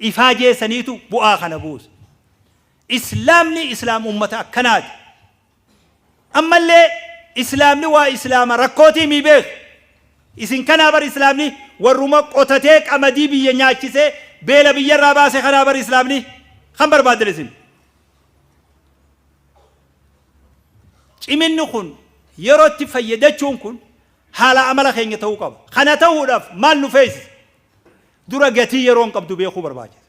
Ifaajee saniitu bu'aa kana buuse. Islaamni Islaam ummata akkanaati. Ammallee Islaamni waa Islaama rakkootii mii beek. Isin kanaa bar Islaamni warruma qotatee qamadii biyya nyaachisee beela biyyarraa baase kanaa bar Islaamni kan barbaaddan isin. Ciminni kun yerootti fayyadachuun kun haala amala keenya ta'uu qaba. Kana ta'uudhaaf maal nu feesisa? Dura gatii yeroon qabdu beekuu barbaachisa.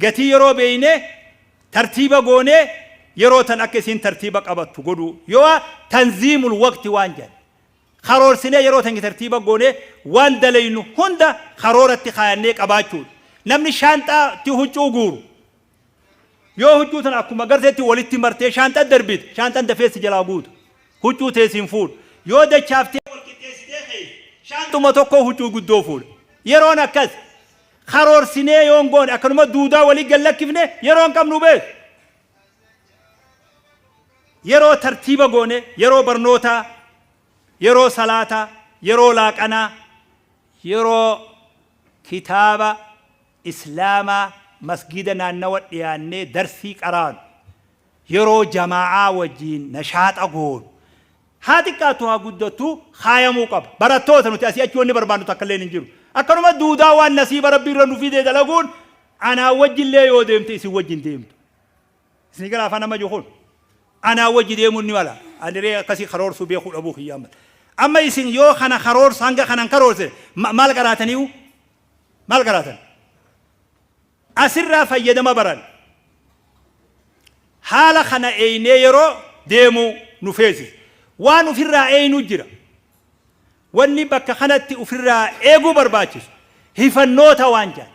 Gatii yeroo beeynee tartiiba goonee yeroo tan akka isiin tartiiba qabattu godhuu. Yoo tanziimul waqti waan jedhan. Karoorsinee yeroo tan tartiiba goonee waan dalaynu hunda karooratti kaayannee qabaachuudha. Namni shaanxaatti huccuu guuru. Yoo huccuu tana akkuma garteetti walitti martee shaanxaa darbite, shaanxaan dafee si jalaa guuta. Huccuu tee siin fuudha. Yoo dachaaftee wal qixxeessitee keessa shaanxuma tokko huccuu guddoo fuudha. Yeroon akkas. Karoorsinee yoon goone akkanuma duudaa walii gad lakkifne yeroo hin qabnu beek. Yeroo tartiiba goone yeroo barnootaa, yeroo salaataa, yeroo laaqanaa, yeroo kitaaba Islaamaa masgiida naannawa dhiyaannee darsii qaraanu, yeroo jamaa'aa wajjiin nashaaxa goonu, haa xiqqaattu haa guddattu kaayamuu qaba. Barattoota nuti asii achi wanni barbaannu takka illeen hin jiru. Akkanuma duudaa waan nasiiba Rabbii irra nu fide dalaguun anaa wajjillee yoo deemte isin wajjin deemtu. Isinii gala afaan amma jiru kun. Anaa wajji deemuun ni mala. Ani ree akkasii karoorsuu beekuu dhabuu kiyyaan mala. Amma isin yoo kana karoorsa hanga kanan karoorse maal qaraataniiyu? Maal qaraatan? Asirraa fayyadama baran. Haala kana eeynee yeroo deemuu nu feesisa. Waan ufirraa eeynu jira. Wanni bakka kanatti ufirraa eeguu barbaachisu hifannoota waan jedhan.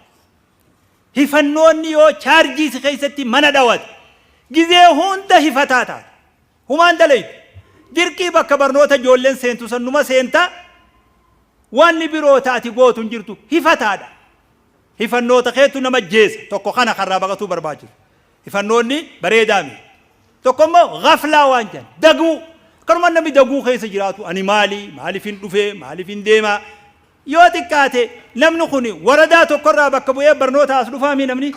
Hifannoonni yoo chaarjii si keessatti mana dhawate gizee hunda hifataa taata. Humaan dalaydu. Dirqii bakka barnoota ijoolleen seentu san numa seenta. Wanni biroo ta ati gootu hin jirtu. Hifataadha. Hifannoota keetu nama ajjeesa. Tokko kana karraa baqatuu barbaachisu. Hifannoonni bareedaa miti. Tokko immoo ghaflaa waan jedhan daguu. Akkanuma namni daguu keessa jiraatu ani maali maaliifin dhufe maaliifin deema yoo xiqqaate namni kun waradaa tokkorraa bakka bu'ee barnoota as dhufaami namni.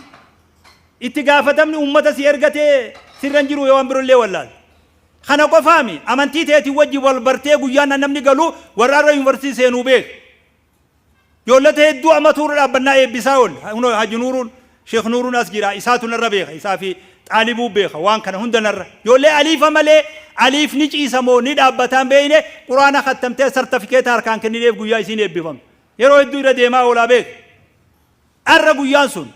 Itti gaafatamni ummata si ergatee sirra hin jiru yoo waan birollee wallaalte. Kana qofaami amantii teetiin wajji wal bartee guyyaan namni galu warra har'a yuunivarsiitii seenuu beek. Ijoollota hedduu amma tuura dhaabbannaa eebbisaa oolle. Kunoo Haji Nuuruun, Sheekh Nuuruun as jira. Isaatu narra beeka. Isaa fi Xaalibuu beeka. Waan kana hunda narra. Ijoollee aliifa malee aliif ni ciisa moo ni dhaabbataan beeyne Quraana kattamtee sartafikeeta harkaan kennineef guyyaa isiin eebbifamtu. Yeroo hedduu irra deemaa oolaa beeka. Arra guyyaan sun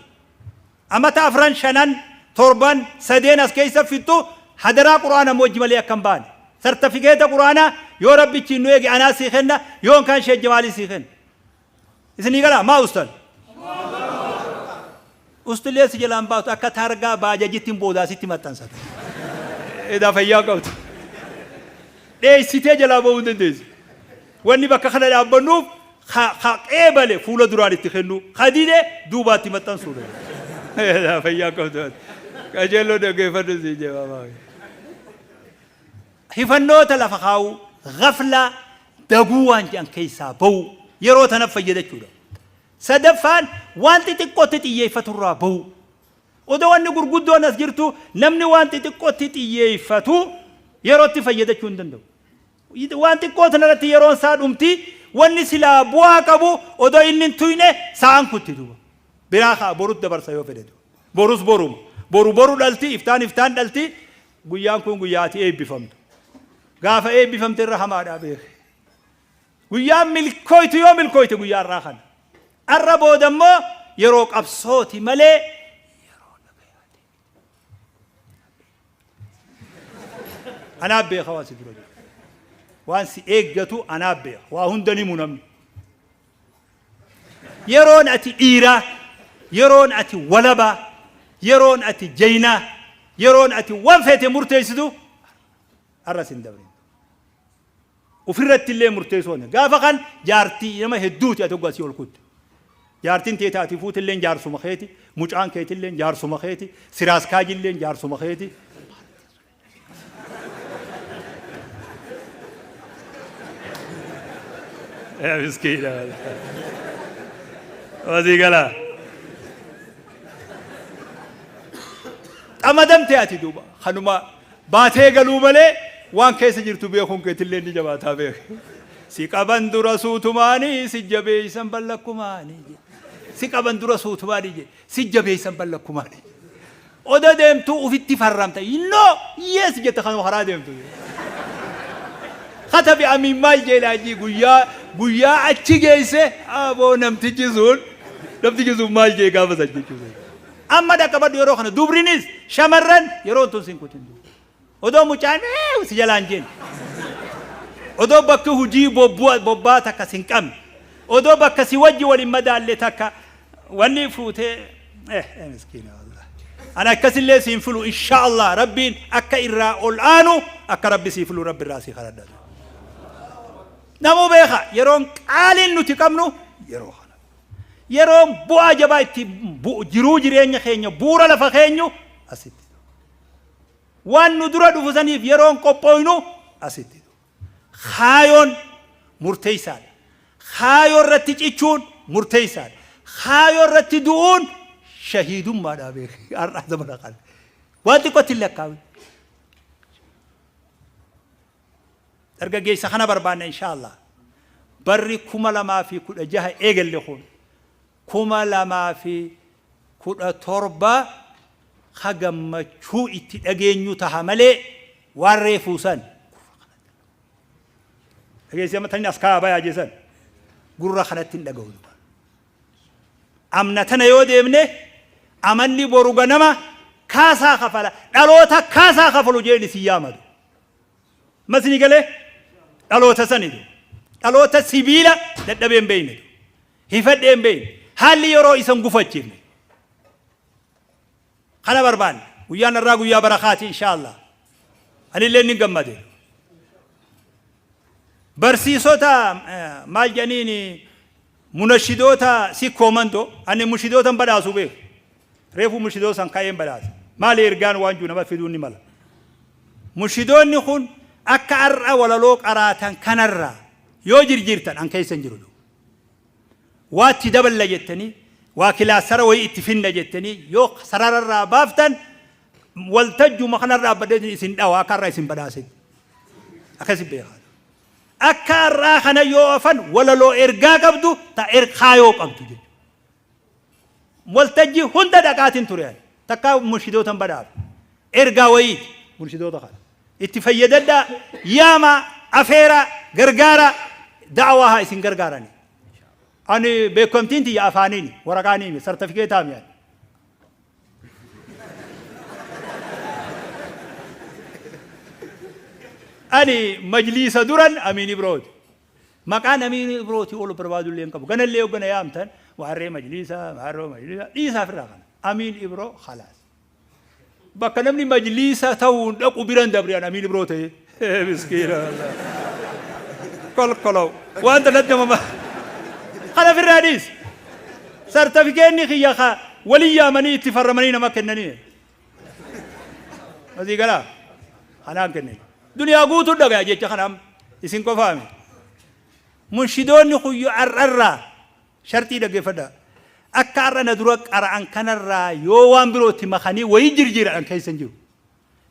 amata afran shanan torban sadeen as keessa fixxu hadaraa qur'aana wajji malee akka hin baane. Sartafikeeta qur'aanaa yoo rabbichi nu eege anaa sii kenna yoon kaan sheek jamaalii sii kenna. Isinii galaa maa ustan? Ustilee si jalaan baatu akka taargaa baajajitti boodaa sitti maxxansata. Edaa fayyaa qabdu. Dheessitee jalaa ba'uu hin dandeessu. Wanni bakka kana dhaabbannuuf ka ka qeebale fuula duraan itti kennuu, ka dide duubaatti maxxansuudha. Fayyaa qabdu ati. Qajeelloo dhaggeeffadhu siin jee baabaa. Hifannoota lafa kaa'uu, ghaflaa, daguu waan jedhan keessaa ba'uu, yeroo tana fayyadachuudha. Sadaffaan waan xixiqqootti xiyyeeffaturraa ba'uu. Odoo wanni gurguddoon as jirtu namni waan xixiqqootti xiyyeeffatu yerootti fayyadachuu hin danda'u. Waan xiqqoo tana irratti yeroon isaa dhumti, wanni silaa bu'aa qabu odoo inni hin tuyne sa'aan kutti duuba. Biraa ka'a borut dabarsa yoo fedhe duuba. Borus boruma. Boru boru dhalti, iftaan iftaan dhalti, guyyaan kun guyyaa ati eebbifamtu. Gaafa eebbifamte irra hamaadhaa beeki. Guyyaan milkooytu yoo milkooyte guyyaa har'aa kana. Har'a booda immoo yeroo qabsooti malee yeroo nagayaati. Anaaf beeka waan si dura jiru. Waan si eeggatu anaaf beeka. Waa hunda ni himu namni. Yeroon ati dhiiraa, yeroon ati walabaa, yeroon ati jaynaa, yeroon ati waan feete murteessitu har'a sin dabrin. Ofirratti illee murteessuu waan gaafa kan jaartii nama hedduuti ati hoggaa asii ol kutte. Jaartiin tee taati fuute illeen jaarsuma keeti, mucaan keeti illeen jaarsuma keeti, siraaskaajilleen jaarsuma keeti. Miskiina. Wasii galaa. Xamadamte ati duuba kanuma baatee galuu malee waan keessa jirtu beekuun keetillee ni jabaataa beeke. Si qaban dura suutumaanii si jabeeysan ballakkumaanii. Si qaban dura suutumaanii jedhe si jabeeysan ballakkumaanii. Oda deemtuu ufitti farramta. No! Yes jette kanuma karaa deemtu. Katabi amiin maal jeelaajii guyyaa guyyaa achi geesse aboo namtichi sun namtichi sun maal jee gaafa san jechuudha. Amma dhaqqabadhu yeroo kana dubrinis shamarran yeroo tun sin kutin. Odoo mucaan si jalaan jeen. Odoo bakki hujii bobbaa takka sin qabne. Odoo bakka si wajji wal hin madaalle takka wanni fuutee miskiina wallah. Ani akkasillee siin filu insha Allah Rabbiin akka irraa ol aanu akka Rabbi sii filu Rabbi irraa sii kadhadha. Namuu beeka yeroon qaaliin nuti qabnu yeroo kana. Yeroon bu'aa jabaa itti jiruu jireenya keenya bu'uura lafa keenyu asitti. Waan nu dura dhufu saniif yeroon qophooynu asitti. Kaayoon murteessaadha. Kaayoo irratti cichuun murteessaadha. Kaayoo irratti du'uun shahiidummaadha beeki. Har'a zamana kana. Waan xiqqootti hin lakkaa'in. Dargaggeessa kana barbaanna inshaallah. Barri 2016 eegalle kun 2017 ka gammachuu itti dhageenyu taha malee waan reefuu san dhageessee amma tani as kaa'aa bayaa jesan gurra kanatti hin dhaga'u duba. Amna tana yoo deemne amanni boru ganama kaasaa kafala dhaloota kaasaa kafalu jeen isin yaamadu. Masni galee dhaloota sanitu dhaloota sibiila dadhabee hin beeknetu. Hifadhee hin beekne. Haalli yeroo isa hin gufachiifne. Kana barbaanne. Guyyaan har'aa guyyaa barakaati inshaa Allah. Anillee ni gammade. Barsiisota maal jedhaniin munashidoota sikkoo mandoo ani mushidoota hin badhaasu beeku. Reefu mushidoota san ka'ee hin badhaasa. Maali ergaan waan jiru nama fiduun ni mala. Mushidoonni kun akka har'a walaloo qaraatan kanarraa yoo jirjiirtan an keessa hin jiru. Waa itti daballa jettanii, waa kilaastara wayii itti finna jettanii yoo sarararraa baaftan waltajjuma kanarra dhaabbadhee isin dhawa akka har'a isin badhaasetti. Akkasi beekaa. Akka har'aa kana yoo afan walaloo ergaa qabdu ta erkaayoo qabdu jechuudha. Waltajjii hunda dhaqaatiin ture ani. Takkaa munshidoota hin badhaafne. Ergaa wayiiti munshidoota kana. Itti fayyadadhaa, yaamaa, afeeraa, gargaaraa, da'awaa haa isin gargaaranii. Ani beekamtiin tiyya afaaniini, waraqaaniimi, sartifikeetaami ani. Ani majliisa duran Amiin Ibrooti. Maqaan Amiin Ibrooti ol barbaadullee hin qabu. Ganallee yoo gana yaamtan waarree majliisa, maarroo majliisa dhiisaa ofirraa kana. Amiin Ibroo khalaas. Bakka namni majliisa ta'uun dhaqu biran dabre an Amiin Ibroo ta'ee. Miskiina wallah. Kolkolow. Waan tanatti nama kana ofirraa dhiisi. Sartafikeenni kiyya ka walii yaamanii itti farramanii nama kennanii. Asii galaa. Kanaan kennine. Duniyaa guutuu dhagaya jecha kana amma. Isin qofaami. Munshidoonni kuyyo har'arraa sharxii dhaggeeffadhaa. Akka har'a na dura qara'an kanarraa yoo waan birootti makanii wayii jirjiiran keessa hin jiru.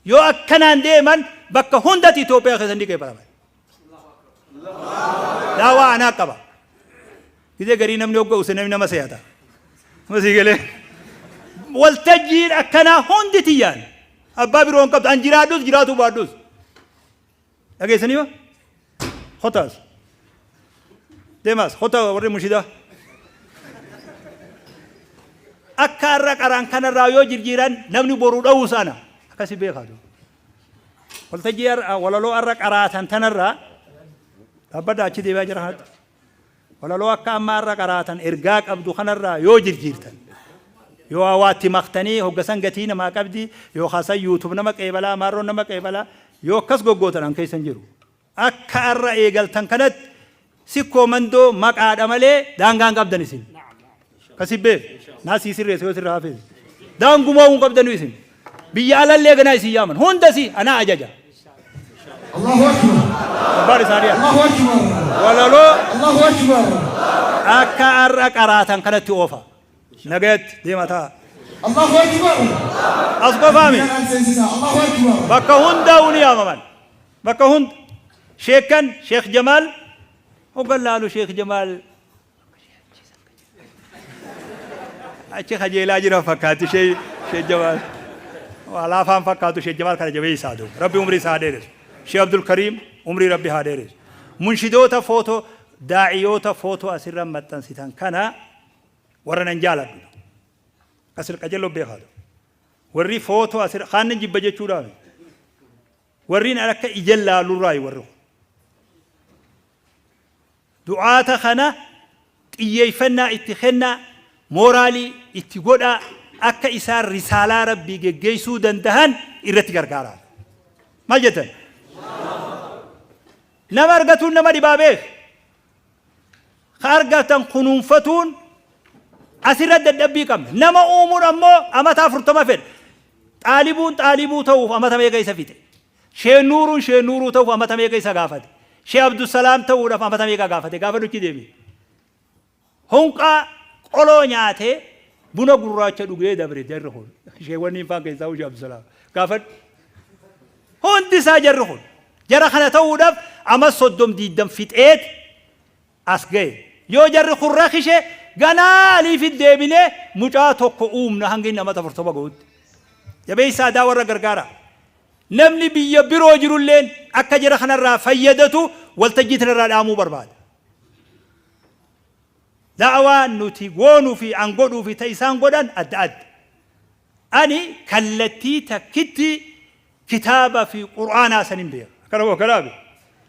Yoo akkanaan deeman bakka hundatti Itoophiyaa keessa ni qeebalaman. Daawaa anaa qaba. Gizee garii namni hogga use namni nama seeyata. Masii galee. Waltajjiin akkanaa hundi tiyyaan. Abbaa biroo hin qabdu. An jiraadhus jiraatuu baadhus. Dhageessanii yoo? Kotaas. Deemaas. Kota warri mushidaa. Akka har'a qaraan kanarraa yoo jirjiiran namni boruu dha'uu sana. Akkasi beekaa. Waltajjii walaloo har'a qaraatan tanarraa dhaabbadha achi deebi'aa jira kanatti. Walaloo akka amma har'a qaraatan ergaa qabdu kanarraa yoo jirjiirtan yoo hawaatti maktanii hoggasan gatii namaa qabdi yookaan san YouTube nama qeebalaa maarroon nama qeebalaa yoo akkas goggootan an keessa hin jiru. Akka har'a eegaltan kanatti sikkoo mandoo maqaadha malee daangaa hin qabdan isin. Kasi beek naa sii sirreessa yoo sirra hafees. Daangumaa hin qabdanu isin. Biyya alallee ganaa isin yaaman hundasi anaa ajaja. Allahu Akbar. Abbaan isaanii ana. Allahu Akbar. Walaloo Allahu Akbar. akka har'a qaraatan kanatti oofa. Nagayatti deema ta'a. Allahu Akbar. As qofaami. Guyyaan seensisa. Allahu Akbar. Bakka hundaa'uu ni yaamaman. Bakka hunda. Sheekkan Sheekh Jamaal hoggan laalu Sheekh Jamaal achi kajeelaa jiran fakkaatti Sheekh Jamaal. Waa laafaan fakkaatu Sheekh Jamaal kana jabeessaa duuba. Rabbi umrii isaa haa dheeressu. Sheekh Abdul Kariim umrii Rabbi haa dheeressu. Munshidoota footoo, daa'iyoota footoo asirra maxxansitan kana warra nan jaaladhu. Asir qajeeloo beekaatu. Warri footoo asirra kaan nan jibba jechuudhaami. Warri akka ija laalurraayi warri kun. Du'aata kana xiyyeeffannaa itti kennaa, mooraalii itti godhaa, akka isaan risaalaa Rabbii geggeessuu dandahan irratti gargaaraa. Maal jettan? Nama argatuun nama dhibaa beek. Ka argatan kunuunfatuun asirra dadhabbii qabna. Nama uumuun ammoo amata 40 fedha. Xaalibuun xaalibuu ta'uuf amata meeqa isa fixe? Shee Nuuruun Shee Nuuruu ta'uuf amata meeqa isa gaafate? Shee Abdusalaam ta'uudhaaf amata meeqa gaafate? Gaafa nuchi deebi'e. Hunqaa qoloo nyaatee buna gurraacha dhugee dabre jarri kun. Sheewwanniin faan keessaa Shee Abdusalaam. Gaafadhu. Hundi isaa jarri kun. Jara kana ta'uudhaaf ama 30 20 fixeet as ga'e. Yoo jarri kun rakishe ganaa aliifit deebinee mucaa tokko uumna hanga inni amata 40 ga'utti. Jabeessaa aadaa warra gargaara. Namni biyya biroo jirulleen akka jara kanarraa fayyadatu waltajjii tanarraa dhaamuu barbaada. Da'awaan nuti goonuu fi an godhuu fi ta isaan godhan adda adda. Ani kallattii takkitti kitaaba fi qur'aanaa sanin beeka. Akkana moo akkanaa beeka.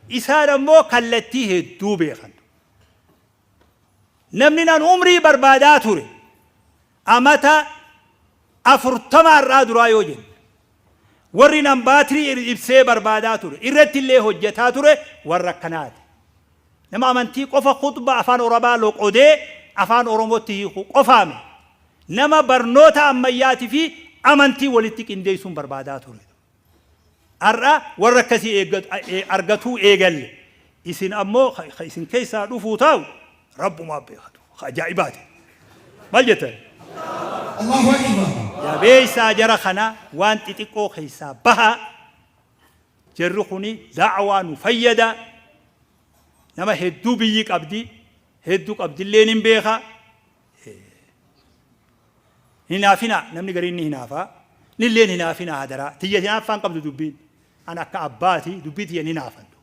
Isaan ammoo kallattii hedduu beekan. Namni nan umrii barbaadaa ture amata 40 har'aa duraa yoo jenne, warri nan baatirii ibsee barbaadaa ture irratti illee hojjetaa ture warra akkanaati. Nama amantii qofa khutba afaan Orabaa loqodee afaan Oromootti hiiku qofaame. Nama barnoota ammayyaati fi amantii walitti qindeessuun barbaadaa ture. Har'a warra akkasii argatuu eegalle. Isin ammoo ka isin keessaa dhufuu taa'u Rabbumaa beekatu. Ka ajaa'ibaati. Maal jettan? Allahu Akbar. Jabeessaa jara kana, waan xixiqqoo keessaa bahaa. Jarri kuni da'waa nu fayyada. Nama hedduu biyyi qabdi. Hedduu qabdilleen hin beeka. Hin hinaafinaa, namni gariin ni hinaafa. Nilleen hinaafinaa hadaraa. Tiyya hinaaffaan qabdu dubbiin. An akka abbaati dubbii tiyya hin hinaafadhu.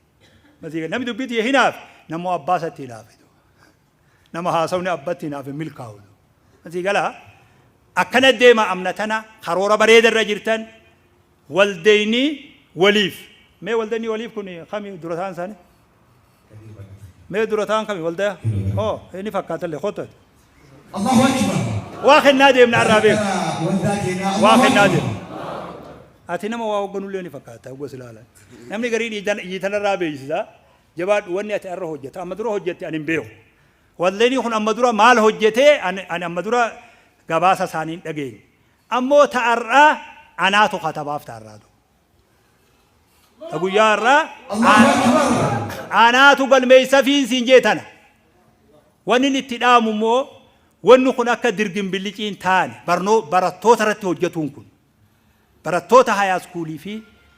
Namni dubbii tiyya hinaafe namoo abbaa isatti hinaafe. Nama haasawni abbatti hinaafe milkaa'u. Masii galaa akkana deema amna tana karoora bareeda irra jirtan waldeyni waliif. Mee waldeyni waliif kun kami dura ta'an isaanii? Mee dura ta'an kami waldaya? Hoo inni fakkaatallee kottu ati. Allahu Akbar. Waa kennaa deemna irraa beeku. Waldaa keenyaa. Waa Allahu kennaa Akbar. deemna. Ati nama waa hoogganullee ni fakkaata hoggas ilaalan. Namni gariin iitanarraa beeksisa. Jabaadhu, wanni ati har'a hojjeta amma dura hojjette ani hin beeku. Waldeenii kun amma dura maal hojjetee ani amma dura gabaasa isaanii hin dhageenye. Ammoo ta'arraa anaatu katabaaf ta'arraatu. Ta guyyaa har'aa Allahu Akbar. anaatu galmeessa fiin siin jee tana. Wanni inni itti dhaamu immoo wanni kun akka dirgin billiciin taane barnoo barattoota irratti hojjetuun kun, barattoota hayaa iskuulii fi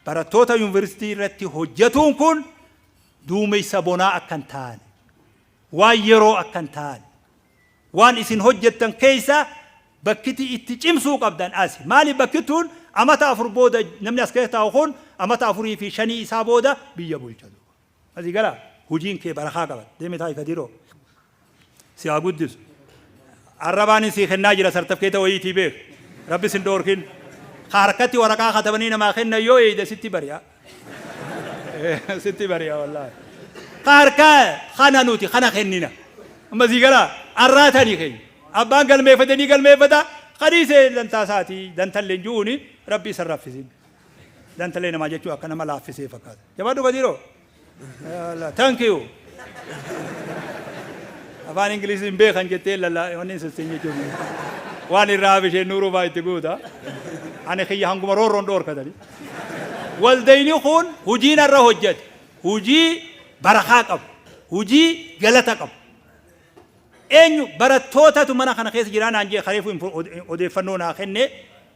barattoota yuunivarsiitii irratti hojjetuun kun duumessa bonaa akka hin taane, waan yeroo akka hin taane, waan isin hojjettan keessa bakkiti itti cimsuu qabdan asi. Maali bakki tun amata 4 booda namni as keessa taa'u kun amata 4 fi 5 isaa booda biyya bulcha. Asii gala hujiin kee barakaa qaba. Deemi taa'i Kadiroo. Si haa guddisu. Arrabaan sii kennaa jira sartafkeeta wayiitii beek. Rabbi sin dhoorkin. Ka harkatti waraqaa katabanii namaa kennan yoo eeyde sitti bari'a. Sitti bari'a wallaahi. Ka harkaa kana nuti kana kennina. Amma sii galaa arraatanii keenya. Abbaan galmeeffate ni galmeeffata. Kadiisee dantaa isaatii dantallee hin jiruuni Rabbi isa raffisin. Dantallee namaa jechuun akka nama laaffisee fakkaata. Jabaadhu Kadiroo. Thank you. Afaan Ingilizii hin beekan jettee lallaa wanni hin sissin jechuun. Waan irraa hafe isheen nuuruu fa'aa itti guuta. Ani kiyya hanguma roorroon dhoorkatani. Waldayni kun hojiin irra hojjete. Hojii barakaa qabu, hujii galata qabu. Eenyu barattootatu mana kana keessa jiraa naan jee kareefu odeeffannoo naa kenne,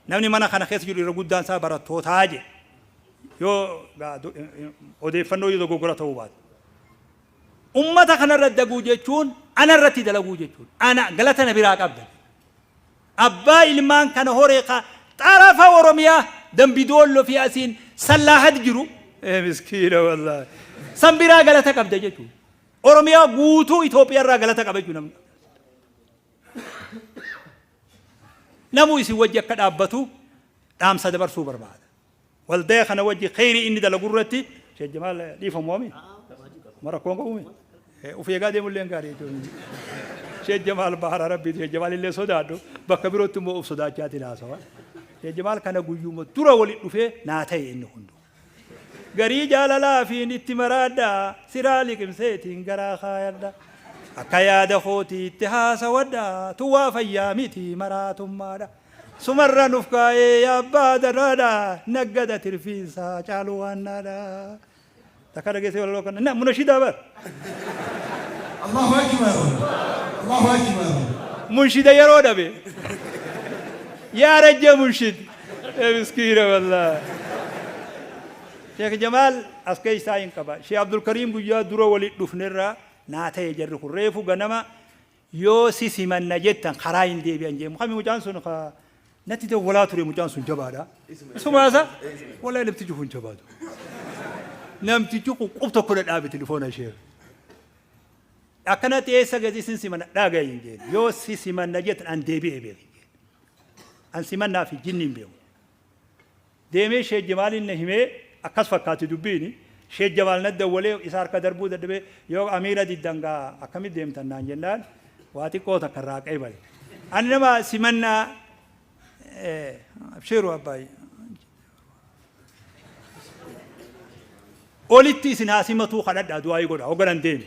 namni mana kana keessa jiru irra guddaan isaa barattootaa jee. Yoo odeeffannoo yoo dogoggora ta'uu baate. Ummata kanarra daguu jechuun ana irratti dalaguu jechuudha. Ana galata na biraa qabda. Abbaa ilmaan kana horee ka xarafa Oromiyaa Dambi Doollo fi asiin Sallaahad jiru. Miskiina wallaahi. San biraa galata qabda jechuudha. Oromiyaa guutuu Itoophiyaa irraa galata qaba jechuudha namni. Namuu isin wajji akka dhaabbatu dhaamsa dabarsuu barbaada. Waldaya kana wajji kheyrii inni dalagu irratti Sheekh Jamaal dhiifamu ami? Ma rakkoon qabu mi? Uf eegaa deemullee gaarii jechuudha. Sheekh Jamaal bahara Rabbiiti. Sheekh Jamaal illee sodaadhu. Bakka birootti immoo uf sodaachaatiin haasawa. Sheekh Jamaal kana guyyuma dura walitti dhufee naa ta'e inni hundu. Garii jaalalaafiin itti maraadha, siraa liqimseetiin garaa kaayadha. Akka yaada kootiitti haasawadha, tun waa fayyaa miti maraatummaadha. Sumarra nuf kaayee yaa abbaa daraadha, naggada tirfiinsaa caalu waannaadha. Takka dhageessee walaloo kana na munashidaa bar. Allahu Akbar. Allahu Akbar. Munshida yeroo dhabe. Yaa rajja munshid. Ee miskiina wallahi. Sheekh Jamaal as keessaa hin qaba. Sheekh Abdulkariim guyyaa dura walitti dhufnerraa naa ta'e jarri kun reefu ganama yoo si simanna jettan karaa hin deebi'an jee. Kami mucaan sun ka natti dawwalaa ture, mucaan sun jabaadha. Isumaasa wallahi namtichi kun jabaatu. Namtichi kun qub tokko dhadhaabe telefoona ishee. Akkanatti eessa gadi isin simanna dhaga'i hin jeen. Yoo si simanna jettan an deebi'ee beeki hin jeen. An simannaa fi jinni hin beeku. Deemee Sheek Jamaaliin na himee akkas fakkaatti dubbiini. Sheek Jamaal na dawwalee isa harka darbuu dadhabee yoo amiira diddan gaa akkamitti deemtan naan jennaan waa xiqqoo takka irraa qeebale. Ani nama simannaa abshiiru abbaay. Olitti isin haa simatuu kadhadhaa du'aayii godha hogganan deeme.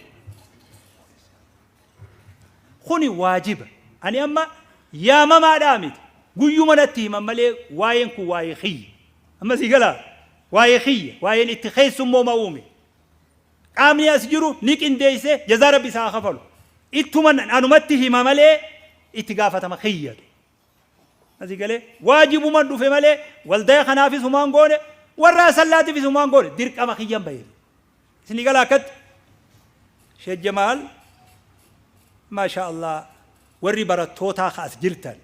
Kuni waajiba. Ani amma yaamamaadhaa miti. Guyyuma natti himan malee waa'een kun waa'ee kiyya. Amma sii galaa? Waa'ee kiyya. Waa'een itti keessummooma uume. Qaamni as jiru ni qindeesse, jazaa Rabbi isaa haa kafalu. Ittuma anumatti hima malee itti gaafatama kiyya. Asii galee waajibuman dhufe malee waldaya kanaafis humaan goone, warra asallaatiifis humaan goone, dirqama kiyyan bahe. Isinii gala akkatti? Sheekh Jamaal, maashaa Allah, warri barattootaa ka as jirtan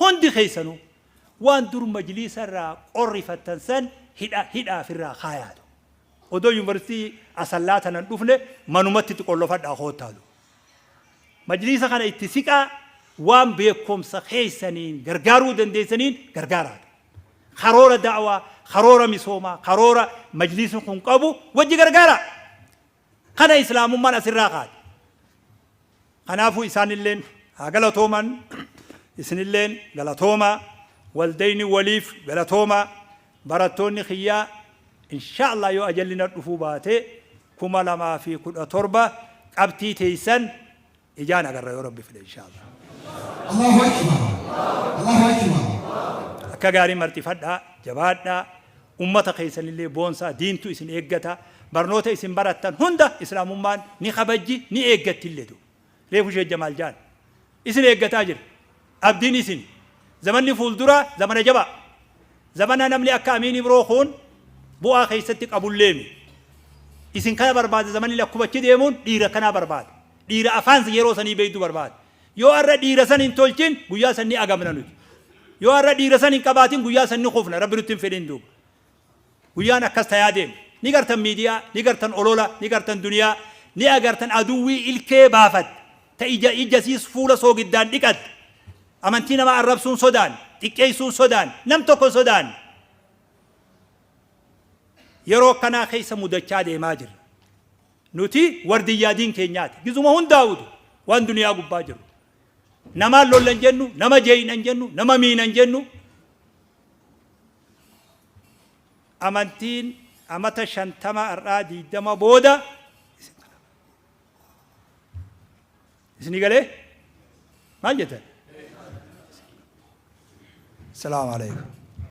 hundi keessanuu waan dur majliisa irraa qorrifattan san hidha hidhaa firraa kaayaatu. Odoo yuunivarsiitii Asallaa tanan dhufne manumatti itti qollofadhaa koottaatu. Majliisa kana itti siqaa, waan beekkomsa keessaniin gargaaruu dandeessaniin gargaaraatu. Karoora da'waa, karoora misoomaa, karoora majliisni kun qabu wajji gargaaraa. Kana islaamummaan asirraa kaate. Kanaafuu isaanilleen haa galatooman, isinilleen galatoomaa, waldayni waliif galatoomaa, barattoonni kiyyaa inshaa Allah yoo ajalli na dhufuu baate 2017 qabxii teessan ijaan agarra yoo Rabbi fedhe inshaa Allah. Allahu Akbar. Allahu Akbar. Akka gaarii marxifadhaa, jabaadhaa, ummata keessanillee boonsaa, diintu isin eeggata, barnoota isin barattan hunda islaamummaan ni kabajji, ni eeggattillee du. Reefu Sheek Jamaal jaan. Isin eeggataa jira. Abdiin isin. Zamanni fuulduraa zamana jabaa. Zamana namni akka Amiin Ibroo kun bu'aa keessatti qabulleemi. Isin kana barbaada zamanni akkuma achi deemuun dhiira kanaa barbaada. Dhiira afaan yeroo sanii beektu barbaada. Yoo har'a dhiira san hin tolchin guyyaa san ni agamna nuti. Yoo har'a dhiira san hin qabaatin guyyaa san ni kufna, Rabbi nutti hin fedhin duuba. Guyyaan akkas tayaa deema. Ni gartan miidiyaa, ni gartan olola, ni gartan duniyaa, ni agartan aduwwii ilkee baafatte, ta ija ija isiis fuula soogiddaan dhiqatte. Amantii namaa arrabsuun sodaan, xiqqeessuun sodaan, nam tokko hin sodaanne. Yeroo akkanaa keessa mudachaa deemaa jirra. Nuti wardiyyaa diin keenyaati. Gizuma hundaa'utu waan duniyaa gubbaa jiru. Namaan lollan jennu, nama jeeynan jennu, nama miinan jennu. Amantiin amata 50 har'aa 20 booda isinii galee maal jettan? Salaamu alaikum.